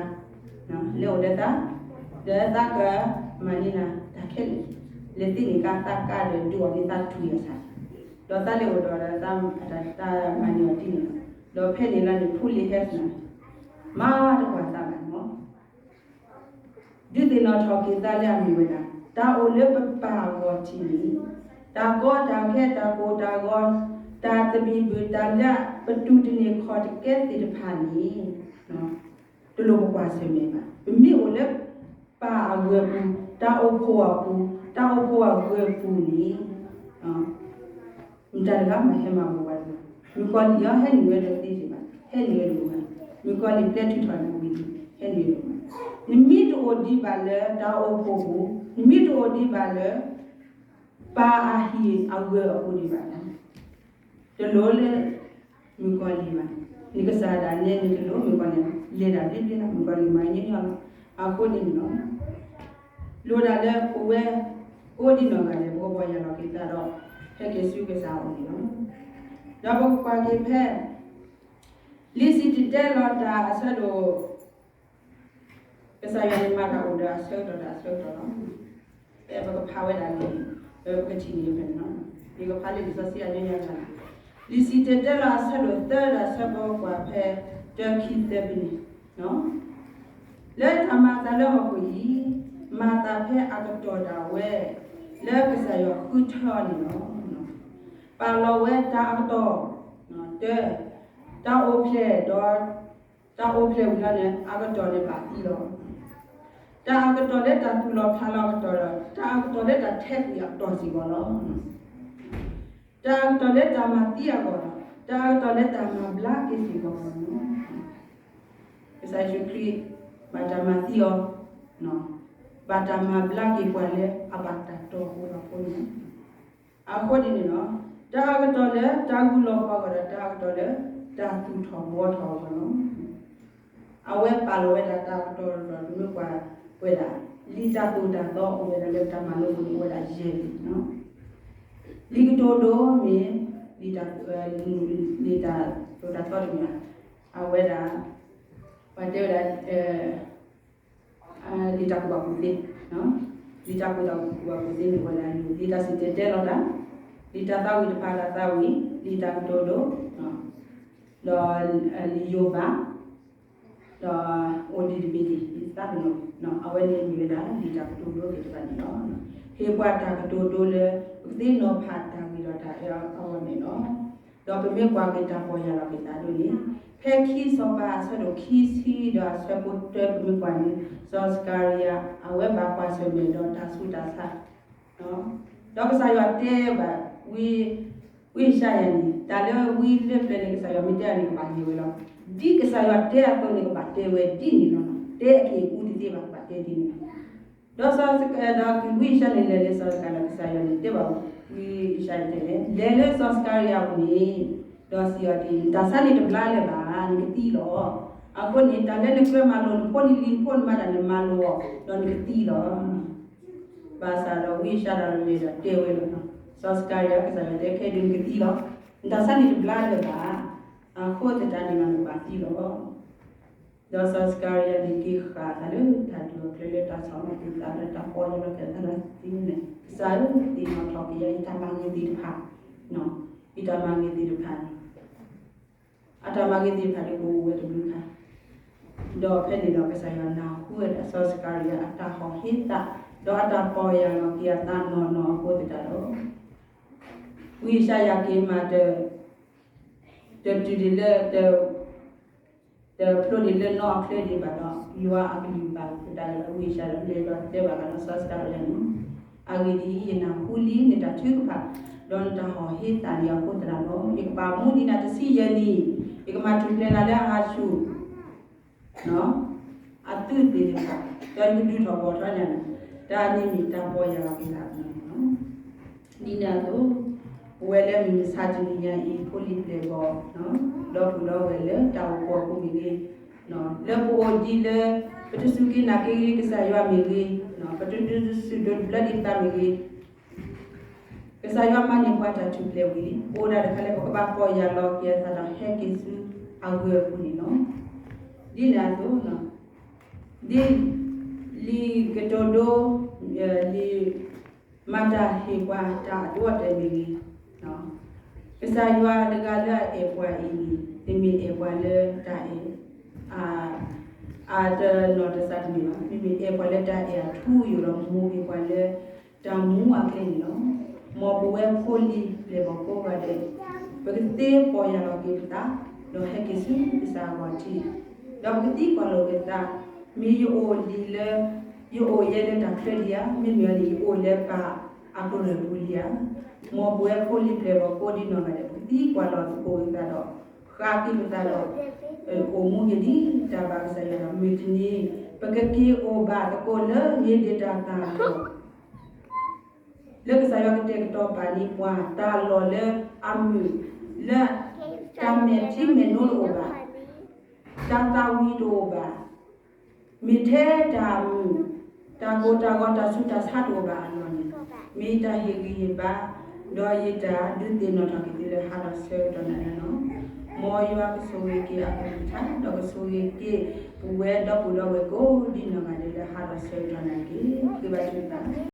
ဒီးသးကမၤန့ၢ်နၤတၢ်ခဲလၢာ်, လဲၤသ့န့ၣ်ကါသးကါဒီး ဒုးအီၤန့ၢ်သးထွံၣ်အဆၢ, ဒီးသးလဲၤအိၣ်ဒီးသး, တၢ်မၤန့ၢ်အီၤဒ်န့ၣ်လီၤ. ဒီးဖဲန့ၣ်လီၤန့ၣ် ဖိလံၤဟဲစနၢၤ, မၤတကွၢ်သးဘၣ်န့ၣ်မး ဒုးသ့ၣ်နီၣ်ထီၣ်က့ၤသးလၢအမ့ၢ်ဝဲဒၣ် တၢ်အိၣ်လၢပပၢ်အဂီၢ်ထံးန့ၣ်, တၢ်ကီတၢ်ခဲ တၢ်ကိၢ်တၢ်ဂီၤ, တၢ်သဘံၣ်ဘုၣ်, တၢ်လၢပတူၢ်တန့ၢ်ခီၣ်တကဲသ့ၣ်တဖၣ်န့ၣ်, တလိၣ်ပကွၢ်ဆၢၣ်မဲာ်ဘၣ်. ပမ့ၢ်အိၣ်လၢပၢ်အဂၢၢ်အပူၤ, တၢ်အိၣ်ဖှိၣ်အပူၤ, တၢ်အိၣ်ဖှိၣ်အဂၢၢ်အပူၤန့ၣ်, မတၤတဂၤမးဟဲမၤဘၣ်ဝဲတဂၤ, မုၣ်ကီၤလံၢ်အံၤ ဟဲနုာ်ဝဲဒီးသ့စ့ၢ်ကီး, ဟဲနုာ်ဝဲဒၣ်ဝဲ, မုၣ်ကီၤလံၢ်ပျဲထုးထီၣ်န့ၣ်ဝံၤ ဟဲနုာ်ဝဲဒၣ်ဝဲ. နမ့ၢ်တအိၣ်ဒံးဘၣ်လၢတၢ်အိၣ်ဖှိၣ်ပူၤ, နမ့ၢ်တအိၣ်ဒံးဘၣ်လၢ ပၢ်အဟံၣ်အဂၢၢ်အပူၤဒံးဘၣ်န့ၣ်, တလိၣ်လၢ မုၣ်ကီၤလံၢ်ဘၣ်. နကစၢ်ဒၣ်နဲနကလိၣ်မုၣ်ကီၤလံၢ်, လဲၤဒၣ်ဘျ့ဘျ့လီၤ, မုၣ်ကီၤလံၢ်မၤညီညီလီၤ. အဃိန့ၣ်လီၤ လိၣ်ဒၣ်လၢပဝဲ ကိးဒံနီၢ်ဂၤဒဲး ပကပီၢ်ယၢ်လီၤက့ၤသးဒီး ဟဲက့ၤဆူကစၢ်အအိၣ်န့ၣ်လီၤ. ဒီးပကကွၢ်က့ၤဖဲ လံာ်စံၣ်တဲၤတဲလီၤတၢ်အဆၢဒိၣ် ကစၢ်ယွၤန့ၣ်မၤတၢ်အိၣ်ဒီးအဆၢကတီၢ်ဒီးအဆၢကတီၢ်လီၤ. ဖဲပကဖးဝဲဒၣ်န့ၣ် ပကထံၣ်န့ၣ်ဖဲန့ၣ်လီၤ. ယကဖးလၢလံာ်စီဆှံအညါညါန့ၣ်, လံာ်စံၣ်တဲၤတဲလီၤအဆၢဒိၣ်သၢဒီးအဆၢဖိခွံဖဲ တၢခံသၢဖဲန့ၣ် လၢတၢ်မၤအသးလၢဟီၣ်ခိၣ်အံၤ, မၤသးဖဲအကတီၢ်ဒၣ်ဝဲ လၢကစၢ်ယွၤဃုထၢအီၤန့ၣ်လီၤ. ပာ်လီၤဝဲတၢ်အကတီၢ်, တၢ, တၢ်အိၣ်ဖျဲၣ်ဒီး တၢ်အိၣ်ဖျဲၣ်ဝံၤလီၤန့ၣ် အကတီၢ်န့ၣ်ဘၣ်သံလီၤ. တၢ်အကတီၢ်လၢတၢ်သူၣ်လီၤဖျးလီၤအကတီၢ်ဒီး တၢ်အကတီၢ်လၢတၢ်ထဲးကွံာ်အကတီၢ်စ့ၢ်ကီးလီၤ. တၢ်အကတီၢ်လၢတၢ်မၤသံအဂီၢ်ဒီး တၢ်အကတီၢ်လၢတၢ်မၤဘျါက့ၤစ့ၢ်ကီးလီၤ. ကစၢ်ယ့ၣ်ၡူးခရံာ် ဘၣ်တၢ်မၤသံအီၤ, ဘၣ်တၢ်မၤဘျါက့ၤပှၤလၢအဘၣ်တၢ်တီၢ်ဖိလီၤဖိန့ၣ်လီၤ. အဃိဒ်န့ၣ်လီၤ, တၢ်အကတီၢ်လၢတၢ်ဂုာ်လီၤပှၤအဂီၢ်ဒီး တၢ်အကတီၢ်လၢတၢ်သူၣ်ထီၣ်ဘှီထီၣ်အဂီၢ်လီၤ. အဝဲပာ်လီၤဝဲဒၣ်တၢ်အကတီၢ်ဒီး မ့ၢ်ကွၢ်ဝဲဒၣ် လံာ်တၢ်သိၣ်တၢ်သီအိၣ်ဝဲဒၣ်လၢတၢ်မၤလိပူၤန့ၣ် အိၣ်ဝဲဒၣ်ယဲၢ်လံာ်, လံာ်ကတိၤဒိမ့ၢ် လံာ်တၢ်သိၣ်တၢ်သီတမ့ၢ်ဘၣ်, အဝဲဒၣ် ပှၤတဲဝဲဒၣ် လံာ်တၢ်ကူၣ်ဘၣ်ကူၣ်သ့, လံာ်တၢ်ကူၣ်ဘၣ်ကူၣ်သ့န့ၣ် အိၣ်ဝဲဒၣ်ယဲၢ်လံာ်, လံာ်တၢ်စံၣ်တဲၤတဲလီၤတၢ်, လံာ်တၢ်သးဝံၣ်တဖၣ်တၢ်သးဝံၣ်, လံာ်တၢ်ကတိၤဒိ, ဒီးလံာ်ယိၤဘး, ဒီးအိၣ်ဒံးတဘ့ၣ်ဒံး လံာ်သးကနိး, အဝဲန့ၣ်မ့ၢ်ဝဲဒၣ် လံာ်တၢ်ကတိၤဒိသ့ၣ်တဖၣ်န့ၣ်လီၤ. ဟ့ၣ်ပှၤတၢ်ကတိၤဒိလၢ ပကသ့ၣ်နီၣ်ဖးတၢ်ဂ့ၤဒီးတၢ်အၢအဂီၢ်န့ၣ်လီၤ. ဒီးပမ့ၢ်ကွၢ်က့ၤတၢ်ပီၢ်ယၢ်လီၤက့ၤသးဒ်န့ၣ်, ဖဲခံစီၤပၤအဆၢဒိၣ်ခံဆံဒီးအဆၢဖိတၢ ပမ့ၢ်ကွၢ်န့ၣ် စီၤစကၤရယၤ အဝဲဘၣ်ကွၢ်ဆၢၣ်မဲာ်ဒီးတၢ်ဆူးတၢ်ဆါ ဒီးကစၢ်ယွၤတဲဘၣ်ဝံ ဝံယၡါယၤန့ၣ် တၢ်လၢဝံလၢပျၢၤန့ၣ် ကစၢ်ယွၤမ့ၢ်တဲအီၤန့ၣ် ကဘၣ်ယံၤဝဲလီၤ. ဒ်ကစၢ်ယွၤတဲအသိးန့ၣ် ကဘၣ်တဲဝဲဒ်န့ၣ်လီၤ. တဲအက့ၢ်အကူတသ့ဘၣ် ကဘၣ်တဲဒ်န့ၣ်လီၤ. ဒီးစီၤစကၤ ဒီးဝံယၡါယၤန့ၣ် လဲၤလၢစီၤစကၤရယၤ ကစၢ်ယွၤန့ၣ်တဲဘၣ်ဝံယၡါယၤတဲလဲၣ်, လဲၤလၢစီၤစကၤရယၤအအိၣ်န့ၣ်, ဒီးစံးအီၤဒ်အံၤ, တၢ်ဆါန့ၣ်တဘျါလၢၤဘၣ်, နကသံလီၤ. အဃိန့ၣ် တၢ်လၢနကြၢးမၤလိာ် နဖိနလံၤနဖိနမါတၢ်န့ၣ် မၤလိာ်အီၤ ဒီးနကသံလီၤ. ဘၣ်ဆၣ်ဒီးဝံယၡါယၤဒီးလဲၤဒီးတဲဝဲလီၤ, စီၤစကၤရယၤ ကစၢ်ယွၤတဲခဲဒုးနကသံလီၤ. နတၢ်ဆါန့ၣ်တဘျါလၢၤဘၣ်. အဃိသတးန့ၣ် နကဘၣ်သံလီၤ. ဒီးစီၤစကၤရယၤန့ၣ်က့ၤဃၣ်အသးလၢတၢ်ဒုးအီၤချ့လၢတၢ်ဆီၣ်လီၤက့ၤသးလၢတၢ်ပီၢ်ယၢ်လီၤက့ၤအသးဒီးသံန့ၣ်, ကစၢ်ဧၢ, သ့ၣ်နီၣ်ထီၣ်က့ၤယၤ ယတၢ်မၤဂ့ၤသ့ၣ်တဖၣ်, ယတၢ်မၤဂ့ၤသ့ၣ်တဖၣ်န့ၣ် အတၢ်မၤဂ့ၤသ့ၣ်တဖၣ်န့ၣ် ကအိၣ်ဝဲတဘျုးခါ, ဒီးဖဲန့ၣ်ဒီးကစၢ်ယွၤနၢ်ဟူဝဲဒၣ်စီၤစကၤရယၤအတၢ်ဟီၣ်ဟ့သး, ဒီးအတၢ်ပီၢ်ယၢ်လီၤက့ၤအသးနီၢ်နီၢ်အဃိသတးဒီး, ဝံယၡါယၤက့ၤမး တတုၤဒံးလၢ တဖျိဒံးလၢနီၢ်အချၢဒံးဘၣ်ဒီး ယွၤအကလုၢ်ဘၣ်သတးဒီး ဝံယၡါယၤလဲၤဒီးတဲဘၣ်ဃးဒီးစီၤစကၤရယၤန့ၣ်, အဂ့ၢ်ဒ်အံၤ, ယနၢ်ဟူလံနတၢ်ထုကဖၣ်, ဒီးနတၢ်ဟီၣ်ဟ့သးန့ၣ်အဃိသတးဒီး ယကပာ်မူဒံးနၤတဆံယဲၢ်နံၣ်, ယကမၤထူၣ်ဖျဲးနၤလၢအဟးဆူၣ် အသုးသ့ၣ်တဖၣ်, ဒီးယကဒုးထီၣ်ဘီၣ်ထီၣ်နၤ, တၢ်န့ၣ်မ့ၢ်တၢ်ပီၢ်ယၢ်လီၤက့ၤသးန့ၣ်လီၤ. ဒ်န့ၣ်အသိး, ပဝဲလၢမုၢ်မဆါတနံၤညါအံၤ ဖိလံၤပျဲၢ်ဘီၣ်, ဒီပုၢ်ဒီဝဲၢ်လၢတၢ်အိၣ်ဖှိၣ်အပူၤမ့ၢ်ဂ့ၤ, လၢပအိၣ်ဒ်လၢ ပတစူၢ်က့ၤနာ်က့ၤကစၢ်ယွၤမ့ၢ်ဂ့ၤ, ပတဒုးစုၣ်ဒိးတဘျၢဒံးပသးမ့ၢ်ဂ့ၤ, ကစၢ်ယွၤမၤန့ၢ်ပှၤတၢ်ထူၣ်ဖျဲးဝံၤ, အိၣ်ဒၣ်တခါလၢပကဘၣ်ပီၢ်ယၢ်လီၤက့ၤအသးဒီးဟဲက့ၤဆူအဂၢၤအပူၤန့ၣ်လီၤ. ဒ်န့ၣ်အသိး, ဒ်လံာ်ကတိၤဒိ, လံာ်မၤတၢ်ဟ့ၣ်ပှၤတၢ်အဒိအတဲာ်မ့ၢ်ဂ့ၤ, ကစၢ်ယွၤတဂၤလၢအအဲၣ်ပှၤအံၤန့ၣ် တမ့ၢ်အဲၣ်ပှၤလၢတၢ်အဲၣ် အတနီၤတစးတမ့ၢ်ဘၣ်, မ့မ့ၢ်အဲၣ်ပှၤလၢတၢ်အဲၣ်အထူအယိာ်ဒီးမိၢ်က့ၤပှၤလၢတၢ်မူအကျဲန့ၣ်လီၤ. မ်ပဝဲဖိလံၤပျဲၢ်ဘီၣ်ကိးဂၤဒဲး, ပကသ့ပီၢ်ယၢ်လီၤက့ၤပသး, ဒီးဟဲက့ၤဆူကစၢ်အဂီၢ်ထံး, ဒီးပကသံကွၢ်လိာ်က့ၤသး, မ့ၢ်ယအိၣ်ဒ်လၢ, ယအိၣ်ယဲလၢတၢ်ချၢဒံးဧါ, မ့မ့ၢ်န့ၣ် ယအိၣ်လၢပၢ်အကရၢၢ်ပူၤလံဧါ. မ်ပဝဲဖိလံၤပျဲၢ်ဘီၣ်ကိးဒ်နီၢ်ဂၤဒဲး ပကသံကွၢ်လိာ်သကိးက့ၤသးဒီး ဃးက့ၤပသးဒီး အိၣ်မူက့ၤဒ်တၢ်ဘၣ်ကစၢ်ယွၤဒီး မုၢ်တနံၤ ပကက့ၤအိၣ်ဘၣ်သကိးလၢမ့ၢ်ဒ့တၢ်သၣ်အလီၢ် လၢကစၢ်ယွၤကတဲာ်ကတီၤပာ်န့ၢ်ပှၤ တၢ်လီၢ်လၢအမုာ် လၢတၢ်မဲာ်ထံမဲာ်နိတအိၣ်ဘၣ်, တၢ်သၣ်ဝံၤတအိၣ်ဘၣ်, မ့ၢ်ထဲတၢ်မုာ်, တၢ်ကိၢ်တၢ်ဂီၤ တၢ်ဆူးတၢ်ဆါတအိၣ်ဘၣ်အလီၢ်န့ၣ်, မ့ၢ်ယတၢ်ဟ့ၣ်ဂံၢ်ဟ့ၣ်ဘါ, ဒီးယတၢ်ဒုးသ့ၣ်နီၣ်ထီၣ်က့ၤသုလၢဟါဒီးဆၢကတီၢ်နၤန့ၣ်လီၤ. မ်ယွၤကဆိၣ်ဂ့ၤက့ၤအကလုၢ်ကထါ ဒီးကဆိၣ်ဂ့ၤက့ၤ ပဝဲဒီပုၢ်ဒီဝဲၢ်ကိးဒံနီၢ်ဂၤဒဲးလၢဟးထီၣ်ဆၢကတီၢ်န့ၣ်တက့ၢ်. ဃ့ဘါထုကဖၣ်